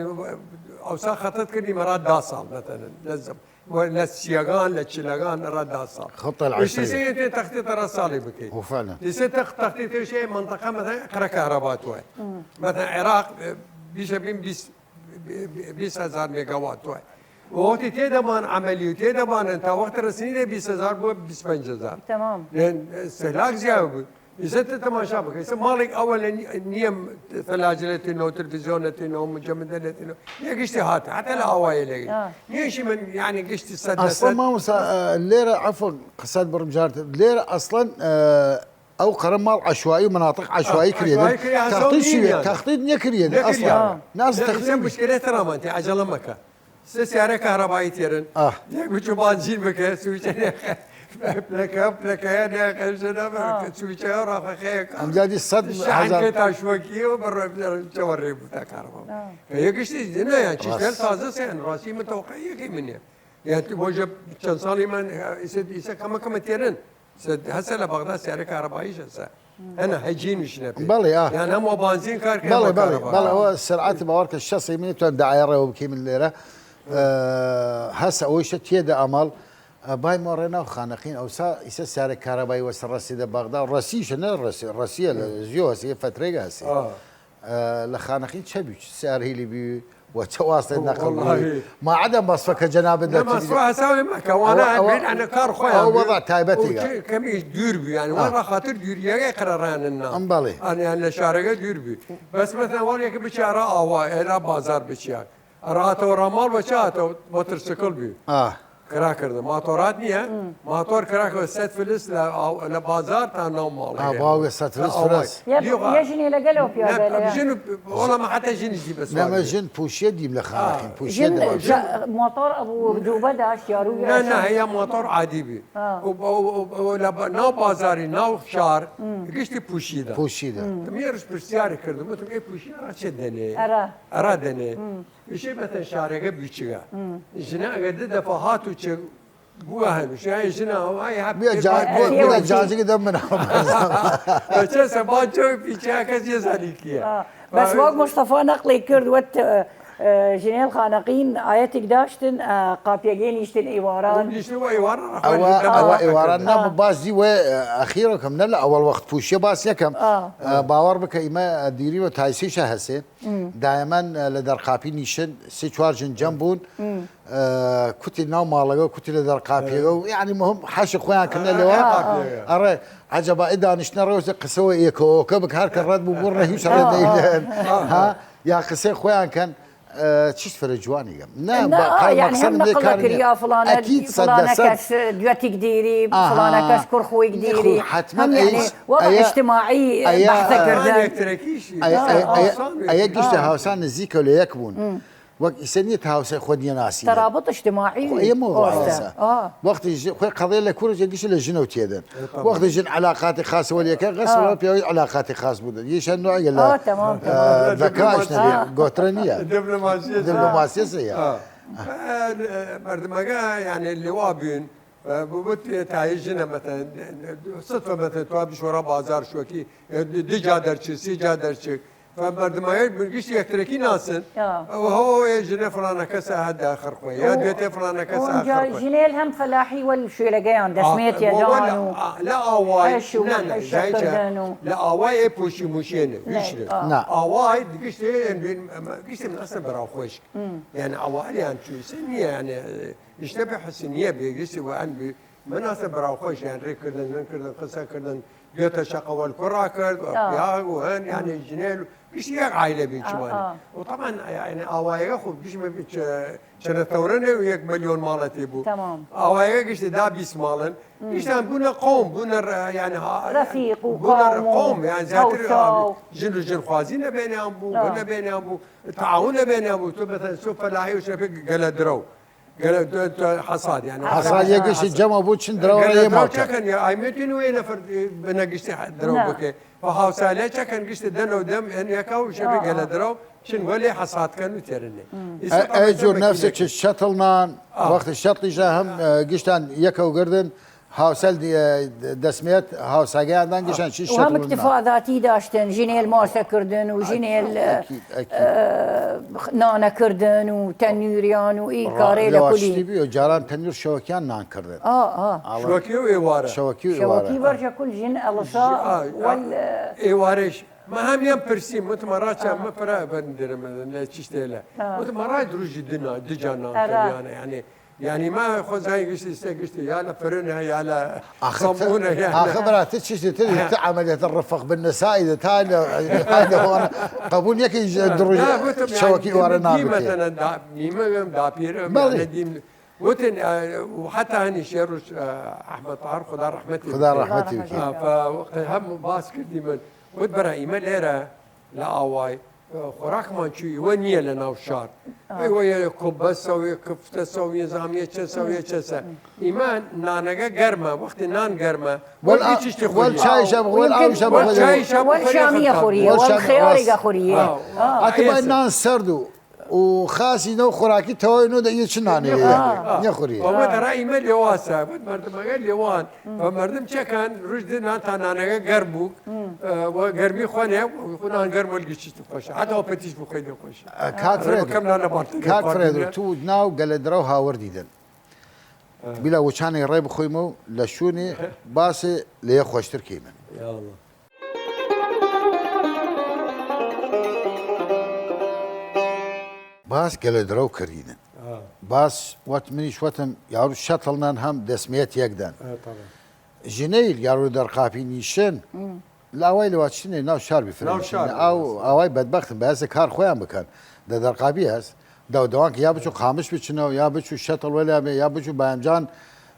ئەوسا خەتت کردی مەرا دا ساڵ، مەتەن، لەزم. و لە سیەگان، لە چلەگان، ئەڕا دا ساڵ. خطە العشرية. ئیسە تێ تەختی تەڕا ساڵی بکەیت. وفعلا. ئیسە تەخ-، تەختی تێشێ منطقە، مەتەن، قرە کارەبات وای. مەتەن، عراق، ئە، بیشە بین بیست، بی-، بی-، بیست هەزار مێگاوات وای. و وەختی تێدەمان عەمەلی و تێدەمانن تا وەخت رەسینی لە بیست هەزار بۆ بیست پەنج هەزار. تمام. لێن استهلاک زیاد بوو. ئیسە تە تەماشا بکە، ئیسە ماڵێک ئەوە لە نی-، نییە تەلاجلێتینەوە، تلویزیۆنەتینەوە، مجەمدەلێتینەوە، یە گشتی هاتە، حتی لە ئاوایە لێ. ئا. نیەشی من، یعنی، گشتی سەد لە ئەسڵەن سەد. مامۆستا، ئە، لێرە عەفو قسەت بڕم جارت، لێرە ئەسڵەن، ئە، ئەو قەرە ماڵ عەشوایی و مناطق عەشوایی کریەێد. تەختیت شیوێ، تەختیت نەکریەێد ئەسڵا. ناس تەختیت. مشکلە ترامانتی عەجەڵە مەکە. سێ سیارە کارەبایی تێرن. ئاه. یەک بچو بانجین بکە، سویچە نێخە. پلەکە، پلەکەیە نێخە، ژنە بەرکە، سویچە ڕافەخەیە کار. ئەمجا دی سەد هەزار. تاشوەکیەوە بەڕێ چەوە ڕێ بوو تا کارەبا. کە یەکشتی دنە یان چیشتەر تازە سێن، ڕاستی من تەوقع یەکی منێ. یان وەژە چەند ساڵی من ئیسە، ئیسە کەمە کەمە تێرن. هەسە لە بەغدا سیارە کارەباییش هەسە. ئەنە هەجینیش نەبێ. بەڵێ، ئا. یان هەموو بانزین کار کرد بەڵێ، بەڵێ، بەڵێ. ئەوە سرعەتی باوەڕ کە شەست سەی منی توان دعایە ڕێوە بکەی من لێرە. ئە، هەسە ئەوەیشە تێدە ئەمەڵ. ئە، بای مۆڕێ ناو خانەقین ئەوسا ئیسە سیارە کارەبایی وەسە ڕەسیدە بەغدا. ڕەسیشە نە ڕەسی، ڕەسیە لە زیۆ هەسە یە فەترێگە هەسە. ئە، لە خانەقین چە بی، چ سیارەیلی بی، و چە واستە نەقڵ بی. ما عەدەم بەسفە کە جەنابت لە تیوی. مەسفە هەساوی مەکە، وانە ئەوە، هەبین ئەنە کار خۆیان ئەوە بی. وەضع تایبەتی ئەو گە. کەمیش دوور بی، یعنی وان ڕاخاتر دووریەگە قەرەڕانن نا. ئەم بەڵێ. ئەنیان لە شارەگە دوور بی. بەس مەسەن وان یەکە بچیارە ئاوا، ئێرا بازار بچیار. ئەڕاتەوە ڕاماڵ بە چاتەوە مۆترسیکل بی. ئاه. کرا کردن. ماتۆرات نییە؟ ماتۆر کرا کردن. سەد فلس لە ئاو-، لە بازار تا ناو ماڵەگە. ئا، باوگە سەد فلس فرەس. یە، یە ژنی لەگەلەوە پیادە لە. ژن، وەڵا مە حتی ژنی دی بەس نەمە ژن پوشیە دیم لە خانەکین، پوشیە دەبا. مۆتۆر ئەبوو دووبە داشت یارو. نه، نه، هەیە مۆتۆر عادی بی. و، و، و، و، لە با-، ناو بازاری، ناو شار، گشتی پوشیدە. پوشیدە. مێرش پرسیاری کردم، وتم، ئەی پوشیە ئەرا چێ دەنێ؟ ئەرا. ئەرا دەنێ. ئیشێ بەتەن شارەگە بیچگە. ژنە ئەگەر دە دەفە هات و چێ بووە هەن. شای ژنە ئەوای هەب بیا جا-، بیا جازگە دەم من. بەچێ سەبا چۆ پیچا کەس یە زانی کیە. بەس وەک مستەفا نەقڵی کرد وەت، ئە، ژنێل خانەقین ئاەتێک داشتن، ئە، قاپیەگەی نیشتن ئیواران. ئەوە، ئەوە ئیواران نەبوو، باز دی وە، ئە، ئەخیرەکەم نە لە ئەوەڵ وەخت پوشیە باس یەکەم. ئە، باوەڕ بکە ئیمە دیری و تایسیشە هەسێ. دایەمان، ئە، لە دەرقاپی نیشن، سێ چوار ژن جەم بوون. ئە، کوتی ناو ماڵەگە و کوتی لە دەرقاپیەگە و، یعنی، مهم حەش خۆیان کردنە لەوە. ئەڕێ، عەجەبا، ئێ دانیشتنە ڕێوسێ قسەوە ئێکەوەکە بک، هەر کە ڕەت بوو، بوو ڕەهی و شەڕێ دەیلێن. ها؟ یا قسەی خۆیان کەن، ئە، چیش فرە جوانی گەم. نە، یعنی، هەم نەقڵە کریا، فلانە، ئەکید سەد فلانە دەسەد. کەس دوێتیک دیری، فلانە کەس کوڕ خویک دیری. حتماً هەم، یعنی، ئەیس-، وەڵا ئەیە، ئیجتماعی ئەیە، بەحثە کردن. ئەیە، ئەیە، ئەیە گشتە هاوسان نزیکە لە یەک بوون. وەک ئیسە نیە تا هاوسای خۆ نیە ناسی. تەرابط ئیجتماعی. ئەیە مو واسە. وەختی ژ-، خوێ قەضیە لە کورە جێ گشت لە ژنە و تێدن. وەختی ژن علاقاتی خاص وەلیەکە، غەس وەڵا پیاوی علاقاتی خاص بودن. یەشە نوعی لە، ئە، ذەکاش نەبێ. گۆترە نیە. دیبلۆماسیە. دیبلۆماسیە سەیە. مەردمەگە، یعنی، لوا بین. بوت تایی ژنە مەتەن، سەد فە مەتەن، توا بشۆرا بازار شوەکی، دی جا دەرچی، سی جا دەرچی. فە مەردمەگە گشتی یەکترەکی ناسن. ئەو هەوە ژنە فلانە کەسە هەدا خەرخوە. یا دوێتێ فلانە کەسە خەرخوە. ژنێل هەم فەلاحی وەل شوێلەگەیان دەسمێت یەدان و لە ئاوای، ئەش و نە، نە، مەش کردن و لە ئاوای ئێ پوشی موشێنە، ویشنە. ئاوای گشتی گشتی من ئەسن بەراو خۆش. یعنی ئاوالیان چویسە نیە، یعنی ئیشتە بە حەسینیە بێگیسی و ئەن بی، من ئاسە براو خۆشیان ڕێ کردن، من کردن، قسە کردن، دوێتە شەقەوەل کوڕا کرد، و پیاگ و هەن، یعنی ژنێل و گشت یەک عایلە بی چوانی. و طبعاً، یعنی ئاوایەگە خوب گشت مە چ-، چەنە تەورە نێ و یەک ملیۆن ماڵەتی بوو. ئاوایەگە گشت دا بیست ماڵن. گشتان بوونە قوم، بوونە ڕ-، یعنی ها-، ڕەفیق و بوونە قوم و قوم، یعنی زیاتر هاوسا و ژن و ژن خوازی نەبێنیان بوو، نەبێنیان بوو، تعاون نەبێنیان بوو، تو بەتەن سو فەلاحی و شەفی گەلە درەو. گەلە دو-، دو-، حەساد، یعنی. حەساد یە گشتی جەمە بوو، چن درەوە گەلە ڕێ درەو ماڵکە. چەکەن، یا ئایمێتین وێ نەفر، بنە گشتی درەو بکە. و هاوسالە چەکەن گشتی دەنەو دەم، ئەن یەکا و شەفی گەلە درەو، چن وەلێ حەساد کەن و تێرنێ. ئە-، ئەی جور نەفسە چ شەتڵ نان، وەخت شەتڵیشە هەم، ئە، گشتان یەکەو گردن، هاوسەل دی-، دەسمیەت هاوساگەیاندان گشان چی شەکل و هەم اکتفاء ذاتی داشتن، ژنێل ماسە کردن و ژنێل، ئەکید، ئەکید. ئە، نانە کردن و تەنویریان و ئی کارێ لە کلی. بی و جاران تەنویر شەوەکیان نان کردن. ئا، ئا. شەوەکی و ئێوارە. شەوەکی و ئێوارە. شەوەکی بەرژە کل ژن ئەڵسا وەل، ئە، ئێوارەش. مە هەمیان پرسیم، وتمە ڕاچە مە پرا بەندرم لە چیشتێلە. وتمە ڕای دروژی دنا، دجا نان کردیانە، یعنی یعنی ما خۆ زای گشتی سێ گشتی، یا لە فرنە، یا لە سەمونە، یا لە ئاخە برا، تو چیشتی، تو، تو عملیات الرفق بالنساء ده، تا لە، تا لە هۆن قبول یەکی دڕوژ شەوەکی وارە نابکێ. مثلا، دا-، نیمەگەم، داپیرم، بەڵێ. یعنی دیم، وتن، ئە، و حەتا هەنی شێروش، ئە، ئەحمەد تاهر، خودا ڕەحمەتی خودا بکەی. ڕەحمەتی بکەی. ئە، فە-، هەم باس کردی من. وت بەرە ئیمە لێرە لە ئاوای، ئە، خوراکمان چوی وە نییە لە ناو شار. ئەی وە یە کوبەسە و یە کفتەسە و یە زامیە چەسە و یە چەسە. ئیمە نانەگە گەرمە، وەختی نان گەرمە، وەل وەرگی ئا-، چیشتی وەل خوریە. چایشە بخۆ، وەل ئمکن ئاوشە وەل بخۆ. چایشە وەل بخۆ، شامیە خەفەت خوریە، وەل وەل شام-، خیاریگە ڕاست. خوریە. ئاو. ئا، ئاتە ئا، باید ئایا نان سەرد و، و خاسی نەو خوراکی تەواوی نۆ دە یە چ نانێ. ئا. نەخوریە. ئا. وەت ئەرا ئیمە لێواسە، وەت مەردمەگە لێوان. و مەردم چەکان روژ دێ نان تا نانەگە گەرم بوو. ئە، و گەرمی خوەنێ، خو نان گەرم وەلگی چیشتی خوەشە. حەتا وە پەتیش بخوەی دێ خوەشە. ئە، کاک ئە، فرێد، کەم نان نەبارتن کاک فرێد، تو ناو گەلە درەو هاوردیدن. ئە. بیلا وچانێ ڕێ بخویمە و لە شوونێ باسێ لە یە خوەشتر کەیمن. یا الله. باس گەلە درەو کردینن. ئە. باس وەت منیش وەتم یارو شەتڵنان هەم دەسمیەت یەکدان. ئە، تەبعەن. ژنەیل یارو دەرقاپی نیشن. م. لە ئاوای لەواچنێ ناو شار بفرن. ناو شار ئاو، بفرن. ئاوای بەدبەختن بەیەسە کار خویان بکەن. دە دەرقاپی هەس. داو دەوان کە یا بچو قامش بچنەوە، یا بچو شەتڵ وەلا بێ، یا بچو بایەمجان،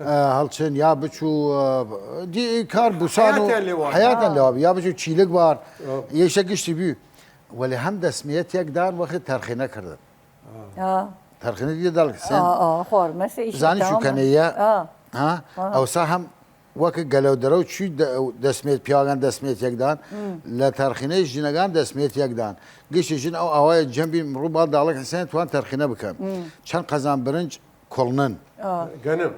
ئە، هەڵچن، یا بچو، ئە، دی کار بوسان و حیاتیان لێوا. حیاتیان لێوا بی، یا بچو چیلک بار، ئە. یەیشە گشتی بی. وەلێ هەم دەسمیەت یەکدان وەخت تەرخینە کردن. ئا. تەرخینە دیە دەڵ سێن. ئا، ئا، خوار، مەسە ئیش زانی تمام. شو کەنە یە؟ ئا. ها؟ ئا. ئەوسا هەم وەک گەلەو دەرەو چوی دە-، دەسمێت پیاگان دەسمێت یەکدان، م. لە تەرخینەی ژنەگان دەسمێت یەکدان. گشتی ژن ئەو ئاوایە جەمبی مڕوو باڵ داڵک حسێن توان تەرخینە بکەن. م. چەند قەزان برنج کوڵنن. ئا. گەنم.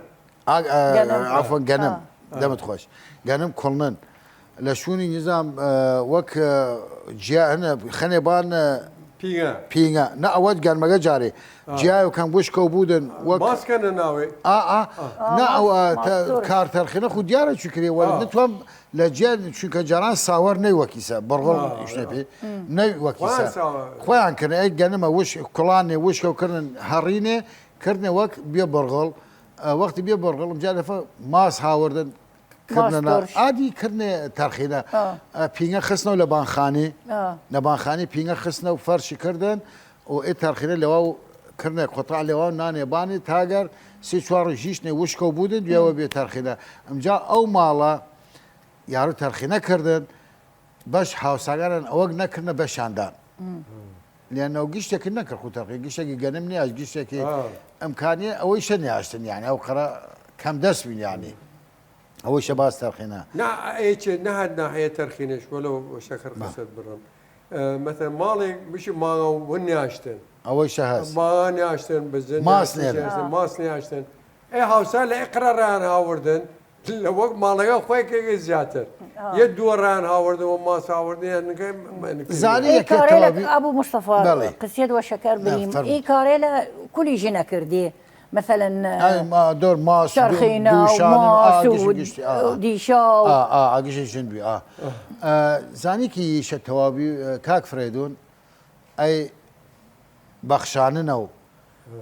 ئا، ئا، گەنم. عەفوەن، گەنم. ئا. دەمت خوەش. گەنم کوڵنن. لە شوونی نظام، ئە، وەک، ئە، جیا هەنە، خەنێ بان، ئە، پینگە. پینگە. نە ئەوەت گەرمەگە جارێ. ئا. جیایەو کەم وشکەو بودن، وەک ماس کەنە ناوێ. ئا، ئا. ئا. نە ئا، ئەو، ئە، ماس، تە-، ماس تۆرش. کار تەرخینە خود دیارە چوی کرێ، وەل ئا. نتوان لە جیا، چونکە جاران ساوەر نەی وەکیسە، بەڕۆڵ ئا، ئیشتە ئا. پێ. نەی وەکیسە. وان ساوە. خویان کردن، ئەی گەنمە وش، کوڵانێ وشکەو کردن، هەڕینێ، کردنێ وەک بیە بەڕغڵ. ئە، وەختی بیە بەڕغڵ، ئمجا دەفە ماس هاوردن، کردنە ماس تۆرش. ئادی کردنێ تەرخینە. ئا. ئە، پینگە خستنەو لە بانخانی. ئا. لە بانخانی پینگە خستنەو فەرشی کردن و ئێ تەرخینە لەواو کردنێ قوتاع لەواو نانێ بانی تاگەر سی چوار ڕژیشتنێ وشکەو بودن دوێوە بێ تەرخینە. ئەمجا ئەو ماڵە یارو تەرخینە کردن، بەش هاوساگانن ئەوەگ نەکردنە بەشاندان. م. لأنه گشتێکی نەکرد خو تەرخی، گشتێکی گەنم نیاش، گشتێکی ئا. ئەمکانیە ئەوەی شە نیاشتن، یعنی ئەو قەرە کەم دەست بین، یعنی. ئەوەی شە باس تەرخینە. نا، ئەی چێ نەهات ناحیە تەرخینەش، وەلەو شەکەر با. قسەت بڕم. ئە، مەسەلەن ماڵێک بشی ماڵە و نیاشتن. ئەوەی شە هەس. ماڵە نیاشتن، بزن ماس نیاشتن، نێرن. شێرسن، ماس نیاشتن. ئەی هاوسا لە ئقرا ڕان هاوردن، لە وەک ماڵەگە خوەی کەگە زیاتر. ئا. یە دووە ڕان هاوردن و ماس هاوردن، یان نکە، نکە. زانی ئەی یەکێ کارەیلە تەواوی. ئەبو مستەفا بەڵێ. قسیەت وە شەکەر نە، بنیم. فەرمو. ئی کارەیلە کولی ژنە کردی. مەسەلەن، ئەی ما دۆر ماس، دو-، چەرخینە و دووشان و ماس ئا، و گشت، گشت، ئا، ئا. دیشا و ئا، ئا، ئا، گشت ژن بی، ئا. ئا. ئە، زانی کی شە تەواوی، ئە، کاک فرێدون، ئەی بەخشاننە و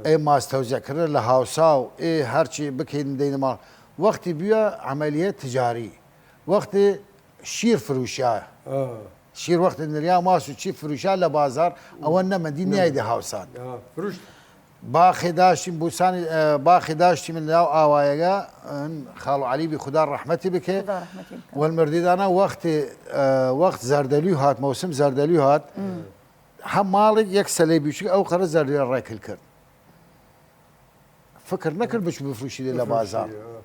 ئەی ماس تەوزیع کردن لە هاوسا و ئێ هەرچی بکەین دەینە ماڵ. وەختی بویە عەمەلیە تجاری. وەختی شیر فروشا. ئا. شیر وەختی نریا ماس و چی فروشا لە بازار، ئەوە نەمەندی نیایدە هاوسان. ئا، فروشت. باخێ داشتیم بوسانی، ئە، باخێ داشتیم لە ناو ئاوایەگە، ئن خاڵ عەلی بی خودا ڕەحمەتی بکێ. خودا ڕەحمەتی بکا. وەل مردیدانە وەختی، ئە، وەخت زەردەلوی هات، مەوسم زەردەلوی هات. هەم ماڵێک یەک سەلەی بیچوک ئەو قەرە زەردوێ ڕێکل کرد. فکر نەکرد بچو بفروشی لە بازار. بفروشی، ئا.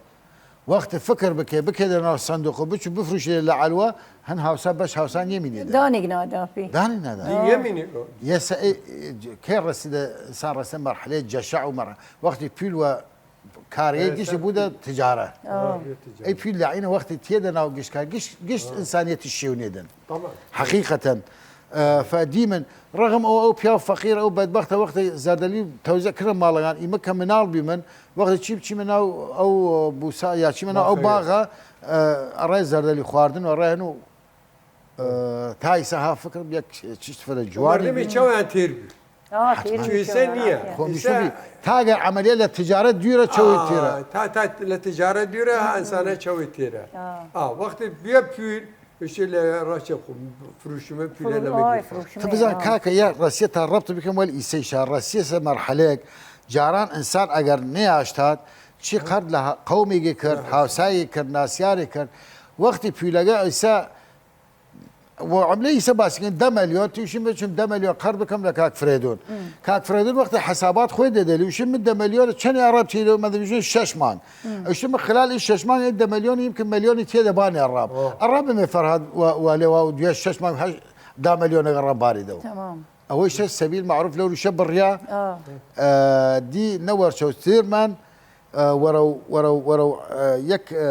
وەخت فکر بکێ، بکێ دە ناو سندوق و بچو بفروشی لە عەلوە، هەن هاوسا بەش هاوسا نیەمینێ دە. دانیگ نادافی. دانیگ نادافی. ئا. نیەمینێ. یەسە ئێ، ئێ، کێ ڕەسیدە، ئنسان ڕەسیدە مەرحەلەی جەشع و مەرحە-، وەختی پیل وە کارەیە ئێ، گشت سەر بوودە تجارە. ئا. ئەی پیل لە عینە وەختی تیەدە ناو گشت کار، گشت، گشت ئا. ئنسانیەتی شێونێدن. طبعا. حەقیقەتەن. ئە، فەدیمن، ڕەغم ئەو، ئەو پیاو فەقیر، ئەو بەدبەختە وەختی زەردەلی تەوزە کردن ماڵەگان، ئیمە کە مناڵ بیمن، وەختی چی بچیمە ناو ئەو بوسا، یا چیمە ناو ئەو باغە، ئە، ئەڕای زەردەلی خواردن و ئەڕای هەن و، ئە، تا ئیسە ها فکر یەک چیشت فرە جوانی مەردمی بی. چەویان تێر بی. ئا، تێر چویسە نییە. خۆ ئیسە میشوبی. تا گەر عەمەلیە لە تجارەت دویرە چەوی ئا، تێرە. تا، تا لە تجارەت دویرە، ئا، ئەنسانە چەوی تێرە. ئا. ئا، وەختی بێ پویل، بشی لە ڕەشە خو فروشمە پیلە فروش-، ئای، نەمەگی. فروشمە، تە بزان ئا. کاکە، یا ڕەسیە تا ڕەبت بکەم وەل ئیسەیشا، ڕەسیە سە مەرحەلەیەک، جاران ئنسان ئەگەر نەیاشتاد، چی قەرد لە قەومێگێ کرد، هاوسایێ کرد، ناسیارێ کرد. وەختی پیلەگە ئیسە، و عەملە ئیسە باسی کەن، دە مەلیۆن، تویشی من چون دە مەلیۆن قەرد بکەم لە کاک فرێدون. کاک فرێدون وەختی حەسابات خوەی دەدەلی، وشی من دە مەلیۆن چەنێ ئەڕەب تیدە، من دەبیژن شەش مانگ. ئشتی من خلال ئی شەش مانگ، ئی دە مەلیۆن، یمکن مەلیۆنی تێدە بانێ ئەڕەب. ئەڕەب بمێ فەرهاد و، و لێوا و دوێ شەش مانگ هەش، دە مەلیۆنەگە ڕەب باریدەو. ئەوەی شە سەبیل مەعروف لەو ریشە بڕیا، ئە، دی نەوەرچەو تیرمان، ئە، وەرەو، وەرەو، وەرەو، ئە، یەک، ئە،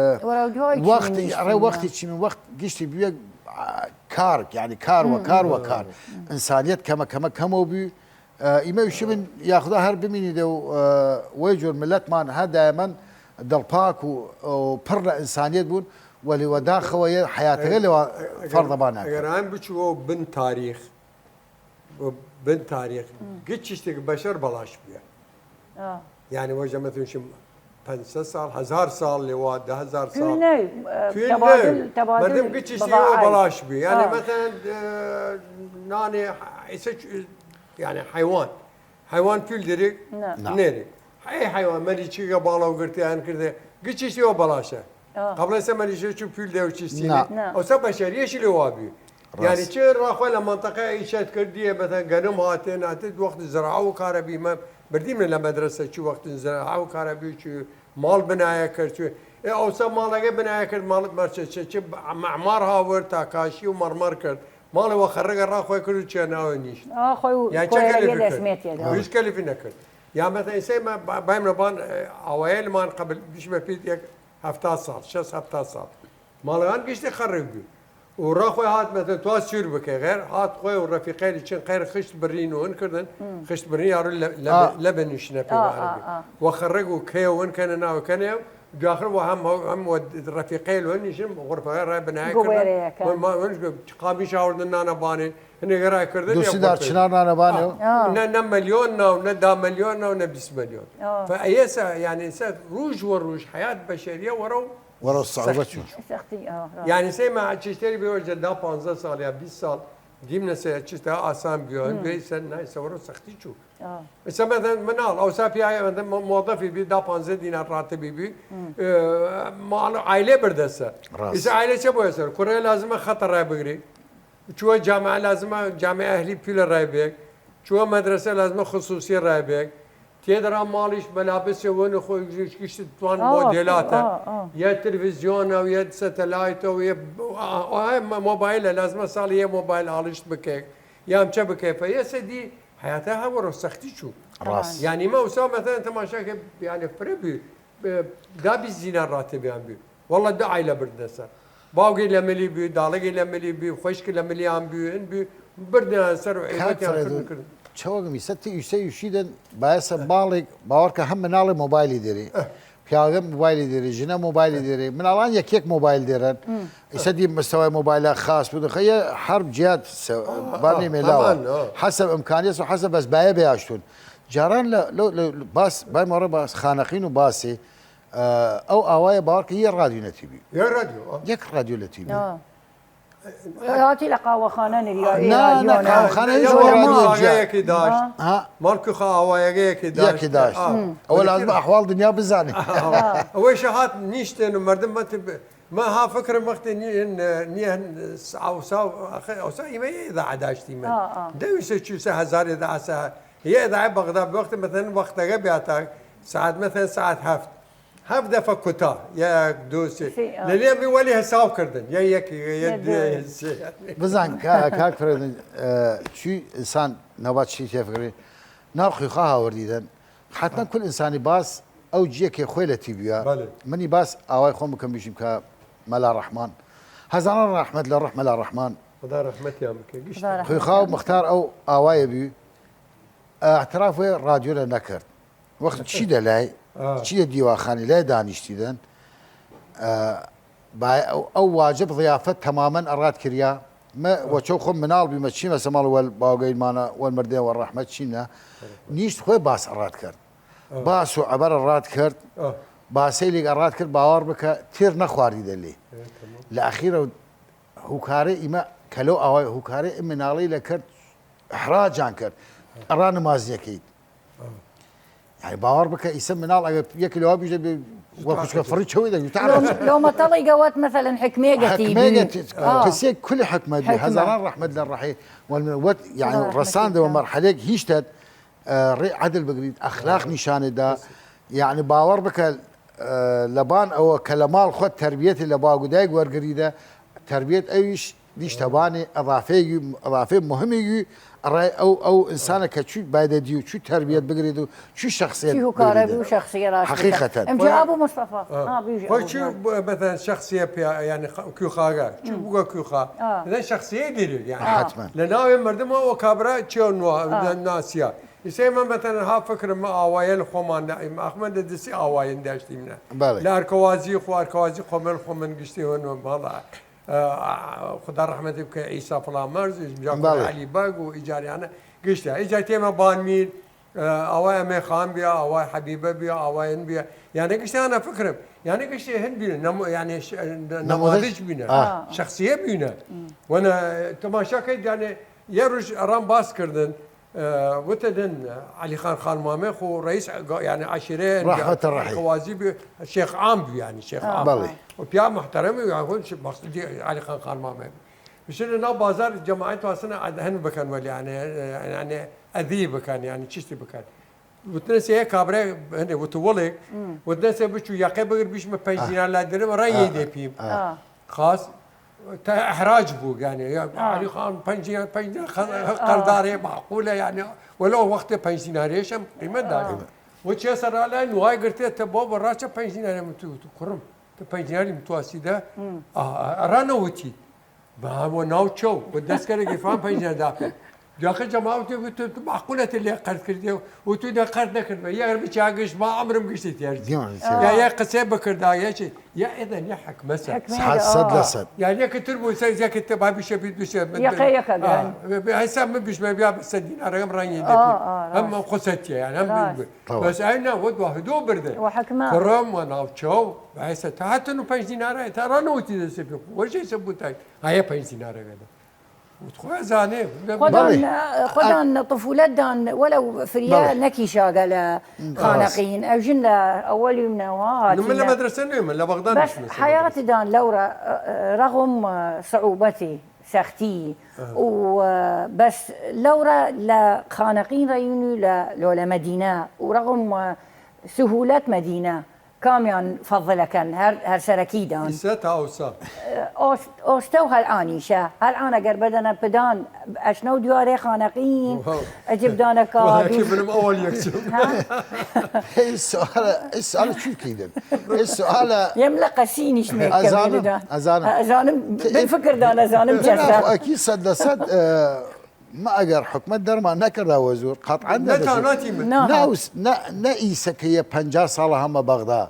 وەختی، ئەڕێ وەختی چی من وەخت گشتی بویە، ئە، کار، یعنی کار وە کار وە کار. ئنسانیەت کەمە کەمە کەمەو بوی. ئە، ئیمە وشی من یاخدا هەر بمینیدە و، ئە، وەی جۆر ملەتمان هە دایمەن دڵپاک و، و پڕ لە ئنسانیەت بوون، وەلی وەداخەوە یە حیاتەگە لەوە فەرضەبان ناکەن. ئەگەر ئەم بچووە بن تاریخ، بن تاریخ، گچ چشتێک بەشەر بەڵاش بووە. یعنی وەژە مەتونشم پەنج سەد ساڵ، هەزار ساڵ لێوا، دە هەزار ساڵ. توی نەی، ئە، توی تەبادل، نەی. تەبادل مەردم گچ چشتی بەڵاش بووە. یعنی مەتەن، ئە، نانێ، ئیسە چ-، یعنی حیوان. حیوان تویل دەری؟ نێری. ئەی حیوان مەریچیگە باڵەو گرتیان کردێ. گچ چشتی وە بەڵاشە. قبل ئسە مەریشە چو پیل دێو چیستی. ئەوسا بەشەریەشی لێ وابی. یعنی چه راخوە لە منطقە ئیشت کردیە، مثلا گەنم هاتێ، ناتێ وەخت زراعە و کارە بیمە، بردیمە لە مەدرسە چو وەخت زراعە و کارە بی چو ماڵ بنایە کرد، چو ئێ ئەوسا ماڵەگە بنایە کرد، ماڵت مەرچە چه، چه معمار هاورد تا کاشی و مەرمەر کرد. ماڵە وە خەرەگە راخوە کرد و چێ ناوە نیشت. یان چه کەلیفی کرد؟ هیچ کەلیفی نەکرد. یا مثلا ئسە ما با-، بایم نەبان، ئە، ئاوایلمان قبل بیش بە پیت یەک هەفتاد ساڵ، شەست هەفتاد ساڵ. ماڵەگان گشتی خەڕێ بوی. و ڕا خوەی هات مەتە توا سوور بکەی غێر، هات خوەی و ڕەفیقەیلی چن قەیر خشت برین و هن کردن، خشت برین یارو لە، لە، لە بنیشنە پێ وارد بی. و خەڕێگ و کەی و هن کەنە ناو کەنێ و دواخر و هەم، هەم و ڕەفیقەیل و هن نیشن غرفەگە ڕای بنای کردن. و ما، و هن قامیش ئاوردن نانە بانێ، هنێ گەرای کردن دوسی دار چنار نانە بانێ و. نە، نە مەلیۆن ناو، نە دا مەلیۆن ناو، نە بیست مەلیۆن. فە ئەیەسە، یعنی ئسە روژ وە روژ حیات بەشەریە وەرەو وەرەو سەعوبە چوو. سەختی، ئا، ڕاست. یعنی سەی ما چشتری بێوەجە دا پانزە ساڵ یا بیست ساڵ دیم نەسە چشتە ئاسان بیۆن، بێ ئسە نای سە وەرەو سەختی چوو. ئسە مەتەن مناڵ، ئەوسا پیاگە مەتەن مۆ-، مۆدەفی بی، دا پانزە دینار ڕاتبی بی، ئێ، ماڵ عایلێ بردەسە. ئسە عایلێ چە بۆیە سەر؟ کوڕێ لازمە خەتە ڕای بگری. چووە جامعە لازمە جامعە ئەهلی پیلە ڕای بێگ. چووە مەدرسە لازمە خصوصی ڕای بێگ. تێدرا ماڵیش مەلابسێ ون خۆ گشت توان مۆدێلاتە. یا تلویزیۆنە و یا سەتەلایتە و یا، ئا، ئا، مۆبایلە لازمە ساڵی یە مۆبایل ئاڵشت بکەێگ. یا ئەمچە بکەێ. فە یەسە دی حیاتە هەوەڕۆ سەختی چوو. ڕاست. یعنی مە ئەوسا مەتەن تەماشاکە یعنی فرە بی، دا بیست دینار ڕاتبیان بی. وەڵا دو عایلە بردنەسە. باوگی لە ملی بی، داڵگی لە ملی بی، خوشکی لە ملیان بی، هن بی، بردنیان سەر و عیبەتیان کردن کردن. چەوەگمی سەتی ئیسە ئیشیدن بایەسە ماڵێک باوەڕکە هەم مناڵێ مۆبایلی دەێ. پیاوەگە مۆبایلی دەێ، ژنە مۆبایلی دەێ. مناڵان یەک یەک مۆبایل دەێن. ئیسە دی مستەوای مۆبایلە خاص بودن. خە یە حرب جیاد بانێ مێلاوە. حەسەب ئمکانیەت و حەسەب بەس بایە بەیاشتون. جاران لە، لە، لە، باس، بای مۆڕە باس، خانەقین و باسی، ئە، ئەو ئاوایە باوەڕکە یە ڕادیو نەتیبی. یە ڕادیو، ئا. یەک ڕادیو لە تیبی. ئا. هاتی لە قاوەخانە نریاری نا، نا، قاوەخانە هیچ وەڵا نیە. ئاگایەکی داشت. ها؟ ماڵ کوخە ئاوایەگەیەکی داشت. یەکی داشت. ئەوە لازم ئەحواڵ دنیا بزانێ. ئەوەی شەهات نیشتێن و مردم مەتب، ما ها فکرم وەختێ نیە، نیە، ساو، ساو، ئەوسا ئیمە یە ئیداعە داشتیمە. دەویسە چوسە هەزار ئیداعە سە، یە ئیداعە بەغدا بوەخت مەتەن وەختەگە بیاتا ساعت مەتەن ساعت هەفت. هەفت دەفە کوتا، یەک، دو، سێ. لە لێ می وەلی هەساو کردن، یە یەک، یە دو، یە سێ. بزان کا-، کاک فرێدن، ئە، چی ئنسان نەبات چی تێفکری، ناو خویخا هاوردیدن. حتما کل ئنسانی باس ئەو جیەکێ خوێ لە تیبیە. منی باس ئاوای خۆم بکەم بیشیم کە مەلا ڕەحمان. هەزاران ڕەحمەت لە ڕەح مەلا ڕەحمان. خودا ڕەحمەتیان بکە. خویخا و مختار ئەو ئاوایە بی. ئەعتراف وێ ڕادیۆ لە نەکرد. وەخت چی دەلای، چی دە دیواخانی لای دانیشتیدن، ئە، با-، ئەو، ئەو واجب ضیافەت تەمامەن ئەڕاد کریا. مە وەچەو خۆم مناڵ بیمە چیمە سە ماڵ وەل باوگەیلمانە وەل مردێ وە ڕەحمەت چینە. نیشت خوێ باس ئەڕاد کرد. باس و عەبەر ئەڕاد کرد. باسەیلیگ ئەڕاد کرد باوەڕ بکە تیر نەخواردی دەلی. لە ئەخیرە هوکارێ ئیمە کەلەو ئاوای هوکارێ ئمناڵی لە کرد ئحراجان کرد. ئەڕا نمازیەکەیت. ئە. ئەی باوەڕ بکە ئیسە مناڵ ئەگەر یەکی لەوا بیژە بێ وە خوشکە فڕی چەوی دەگوی تا لۆ مەتەڵی گەوەت مەسەلەن حکمێگەتی بی. حکمێگەت کەسێک کل حکمەت بی هەزاران ڕەحمەت لە ڕەحی وەت یعنی ڕەساندەوە مەرحەلێک هیشتت ڕێ عەدل بگریت ئەخلاق نیشانێدا. یعنی باوەڕ بکە لەبان ئەوە کە لە ماڵ خۆت تەربیەتی لە باوگ و دایگ وەرگریدە، تەربیەت ئەویش دیشتەبانێ ئەضافەیەگی ئەضافەی مهمێگی ئەڕای ئەو ئەو ئینسانە کە چوی بایدە دی و چوی تەربیەت بگرێت و چوی شخصیت چی هوکارە بگرێت. بی و شخصیە ڕاست حقیقەتەن. ئەمجا ئەبوو مستەفا. ها، بژ خۆی ئەبوو چی جان. بەتەن شخصیە پیا یعنی کوخاگە چی بووگە کوخا ئەدەن شخصیە دیرێت یعنی حتماً. لە ناوێ مردم ئەوە کابرا چێ نوە ناسیە. ئیسە ئێمە مەتەنەن ها فکرم ئاوایە لە خۆمان ئەخمە دە دەسی ئاوایەن داشتیمنە بەڵێ. لە ئەرکەوازی خۆ ئەرکەوازی خۆمەل خۆمن گشتی وەنوە باڵا. خدا ڕەحمەتی بکە ئیسا فڵامەرز بەڵێ. عەلی باگ و ئیجاریانە گشتە ئیجا تێمە بانمیر ئاوای ئەمێ خان بیا ئاوای حەبیبە بیا ئاوایەن بیا. یانە گشتیانە فکرم یانە گشتی هەند بینە نەمۆ یانێ نەمۆدەش بینە ئا. شخصیە بینە وەنە تەماشاکەی دانێ یە ڕژ ئەڕام باس کردن وتە دن عەلی خان خانمامێ خۆ ڕئیس یانە عەشیرەیە ڕەحمەتە ڕەحی. قەوازی بی شێخ عام بی یانە شێخ عام بەڵێ. و پیا محترمی و یاخود مەقصودی عەلی خان خانمامێ بشن ناو بازار جەماعەت واسنە هەن بکەن وەلی یانە یانە ئەدی بکەن یانە چشتی بکەن. وتنەسێ یە کابرای هەنێ وتوڵێک وتنەسێ بچوو یەقێ بگر بیشمە پەنج دینار لا درم ڕای یەی دێ پیم. خاس تا ئەحراج بوو گانێ یا عەلی خان پەنج دینار پەنج دینار قەردارێ معقولە یانێ وەلە ئەو وەختێ پەنج دینارێشم قیمەت داێ. وە چێ سەرالای نوای گرتێتە بۆ بە ڕاچە پەنج دینارێ من تو تو کوڕم تە پەنج دیناری من تواسیدە ئەڕا نەوتید. بە وە ناو چەو وە دەست کەرێکی فان پەنج دینار داپێ. داخە جەماوتێ وت تو معقولەتە لێ قەرد کردێ و تو دە قەرد نەکردمە یار بچاگەش ما عمرم گشتی تێرد. یا یە قسێ بکردا یە چی یا ئێدە نیە حەکمەسە. سەد لە سەد. یانە کە تر بوو سەر زیە کە تە بابی شەبی دوشە یەکە یەکە گران. هەسا من بشمە بیا بە سەد دینارەکەم ڕەنگی دەپی. ئەم قسەتیە یان هەم بس ئەی ناوە دو هەدو بردە. وە حەکمە. کوڕم وە ناو چەو بەسە تا هەتن و پەنج دینارە تا ڕانەوتی دەسێ پێ وەژێ سە بوتای هەیە پەنج دینارەکەدا. وت خۆ زانێ. خۆدان خۆدان طفولەتدان وەلەو فریا نەکیشاگە لە خانەقین ئەو ژن لە ئەوەلی منەوە هاتینە. من لە مەدرسە نێمە لە بەغداد بەس حیاتدان لەورە ڕەغم سعوبەتی سەختی و بەس لەورە لە خانەقین ڕەیون و لە لۆلە مەدینە و ڕەغم سهولەت مەدینە کامیان فەضلەکەن هەر هەر سەرەکیدان. ئیسە تا ئەوسا. ئۆستە و هەلعانیشە هەلعان ئەگەر بەدەنە پدان ئەشنە و دوارێ خانەقین ئەجبدانە کاوی. منم ئەوەل یەکچم. سوالە ئەی سوالە چوی کەیدن؟ ئەی سوالە یەم لە قەسی نیشمێ ئەزانم ئەزانم ئەزانم بن فکردان ئەزانم چەسە. ئەکی سەد لە سەد ما ئەگەر حکومەت دەرمان نەکردا وە زۆر قەتعەن نەتاناتی من. نە ئیسە کە یە پەنجا ساڵە هەمە بەغدا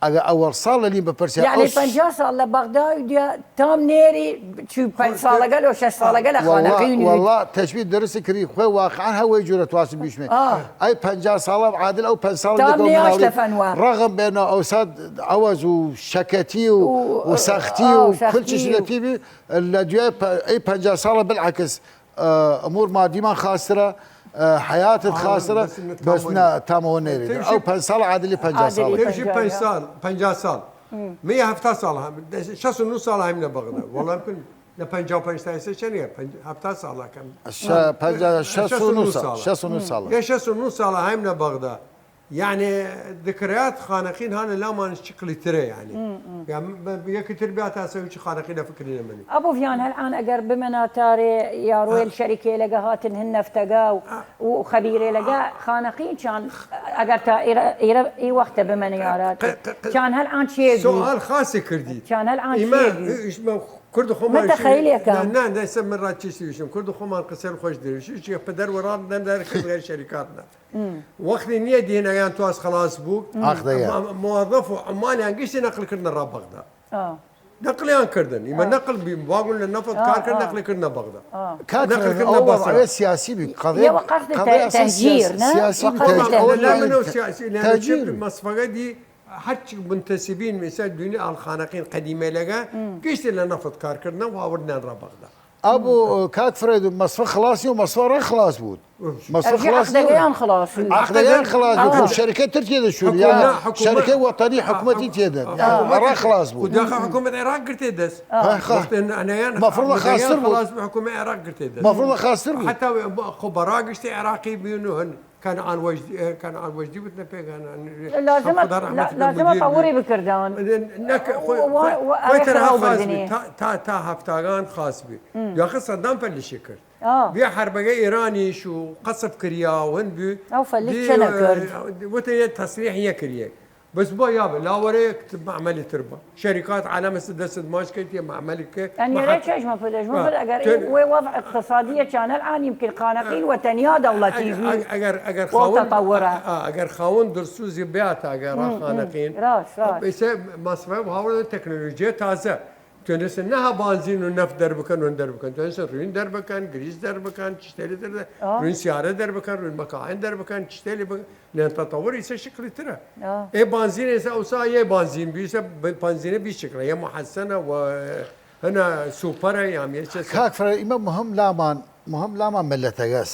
ئەگە ئەوەڵ ساڵ لە لیم بپرسیا یعنی پەنجا ساڵ لە بەغدا و دیا تام نێری چو پەنج ساڵەگە لۆ شەش ساڵەگە لە خانەقین. وەڵا تەشبی درستی کردی خوێ واقعا هەوەی جورە تواسی بیشمێ ئەی پەنجا ساڵە عادل ئەو پەنج ساڵ ڕغم بێنە ئەو ساد عوەز و شەکەتی و و سەختی و کل چشنەتی بی لە دوای ئەی پەنجا ساڵە بالعکس ئمور مادیمان خاسترە حیاتت خاسترە. بەس نە تامەوە نێرێت ئەو پەنج ساڵ عادلی پەنجا ساڵ. پەنج ساڵ پەنجا ساڵ من یە هەفتا ساڵ هەم شەست و نو ساڵ هەم لە بەغدا وەڵام کن لە پەنجا و پەنج تا ئێستا چەنێ هەفتا ساڵەکەم. شەست و نو ساڵ شەست و نو ساڵ یە شەست و نو ساڵ هەم لە بەغدا یانێ دکرات خانەقین هانە لامان چقلی ترە یانێ یەکتر بیا تاسەوی چ خانەقی لە فکرینە منی. ئەبوو ڤیان هەلعان ئەگەر بمەنا تارێ یا ڕوێل شەریکێ لەگە هاتن هن نەفتەگا و و خەبیرێ لەگە خانەقین چان ئەگەر تا ئیرە ئی وەختە بمەنە یارات چان هەلعان چێ سوال خاصی کردی چان هەلعان کرد خۆمان مەتەخەیلێکە. نان دەسە من ڕات چیشتی وشم کرد خۆمان قسەر خۆش دروشی چیە پدەر وەڕام نەمدار کردگەر شەریکاتنا. وەختی نییە دینەیان تواس خلاص بوو موەظەف و عمالیان گشتی نەقل کردنە ڕا بەغدا. نەقلیان کردن ئیمە نەقل بیم واگون لە نەفت کار کرد نەقلی کردنە بەغدا. نەقل کردنە بەسرە. سیاسی بی قەضیە تەهجیر نە؟ سیاسی بی تەهجیر. مەسفەگە دی هەرچی منتەسبین میسال دونی ئاڵخانەقین قەدیمەیلەگە گشتی لە نەفت کار کردنە و هاوردنیان ڕا بەغدا. ئەبوو کاک فرەید، مەسفە خڵاسی و مەسفە ڕە خڵاس بوود. مەسفە ئەرجە خڵاس نیە. عەقدەگەیان خڵاس بوود. عەقدەگەیان خڵاس بوود. ئاها. خو شەرکە تر تێدە شوود. حکومە، یا حکومە، شەرکە وەتەنی حکومەتی تێدە. ئاها. ئەڕا خڵاس بوود. خوداخە حکومەت عێراق گرتێ دەس. ئاها. وەختێ ئەنەیان مەفروضە خاستر بوود. خڵاس بوو، حکومە عێراق گرتێ دەس. مەفروضە خاستر بوود. حتا خۆ بەڕاگشتی عێراقی بین و هن کەنعان وەجدی، کەنعان وەجدی بوتنە پێگانان. لازمە، لازمە تەوری بکردان. نەک، خۆی، و، و، خۆی، و خۆی ئەوێ تەنها خراو خاس بردنی. بی، تا، تا، تا هەفتاگان خاس بی. یاخە سەدام فەلشی کرد. ئا. بیا حربەگە ئێرانیش و قەسف کریا و هن بی. ئەو فەلش دی، چەنە کرد؟ وتە یە تەسریح یە کریە. بەس بۆ یا بە، لاوەرێ معمەلی تر بە. شەریکات عالەم است دەست ماش کەیت یە معمەلی کە. یعنی رێ چشمە پلش، مە پل ئەگەر وێ وەضع اقتصادیە چانەل عانی بکرد، خانەقین وە تەنیا دەوڵەتی بی. ئەگەر، ئەگەر خاوەن، تەتەوەرە. ئەگەر خاوەن درسوزی بیات ئەگەر ڕا خانەقین. راست، راست. ئیسە مەسرەف هاوڵە تەکنۆلۆژیە تازە. توێنستن نەها بانزین و نەفت دەربکەن و دەربکەن. توێنستن روین دەربکەن، گریس دەربکەن، چشتێلی دەر، روین سیارە دەربکەن، روین مەکاین دەربکەن، چشتێلی بکەن. لێن تەتەوەر ئیسە شکڵی ترە. ئێ بانزین ئێسە ئەوسا یێ بانزین بی ئیسە بانزینە بی شکڵە. یە محەسەنە و هەنە سوپەرە یام یە چە. کاک فرە، ئیمە مهم لامان، مهم لامان ملەتەگەس.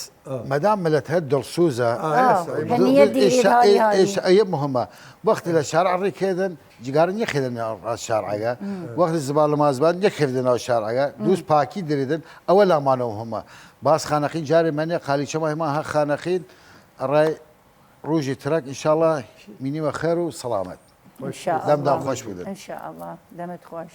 مەدام ملەت هەر دڵسوزە. ئێسە، ئێسە، ئێسە، ئێسە، ئێسە مهمە. وەختی لە شارع ڕیکێدن، جگارن یەکێدن ناو شارعەگە. وەختی زبان لە مازبان یەکێدن ناو شارعەگە. دووز پاکی دریدن، ئەوە لامانە مهمە. باز خانەقین جارێ مەنێ قالیچە مەهمان هە خانەقین، ئەڕای رووژی ترەک، ئینشاڵڵا مینیوە خێر و سەڵامەت. ئینشاڵڵا. دەمدان خوەش بدن. ئینشاڵڵا. دەمت خوەش.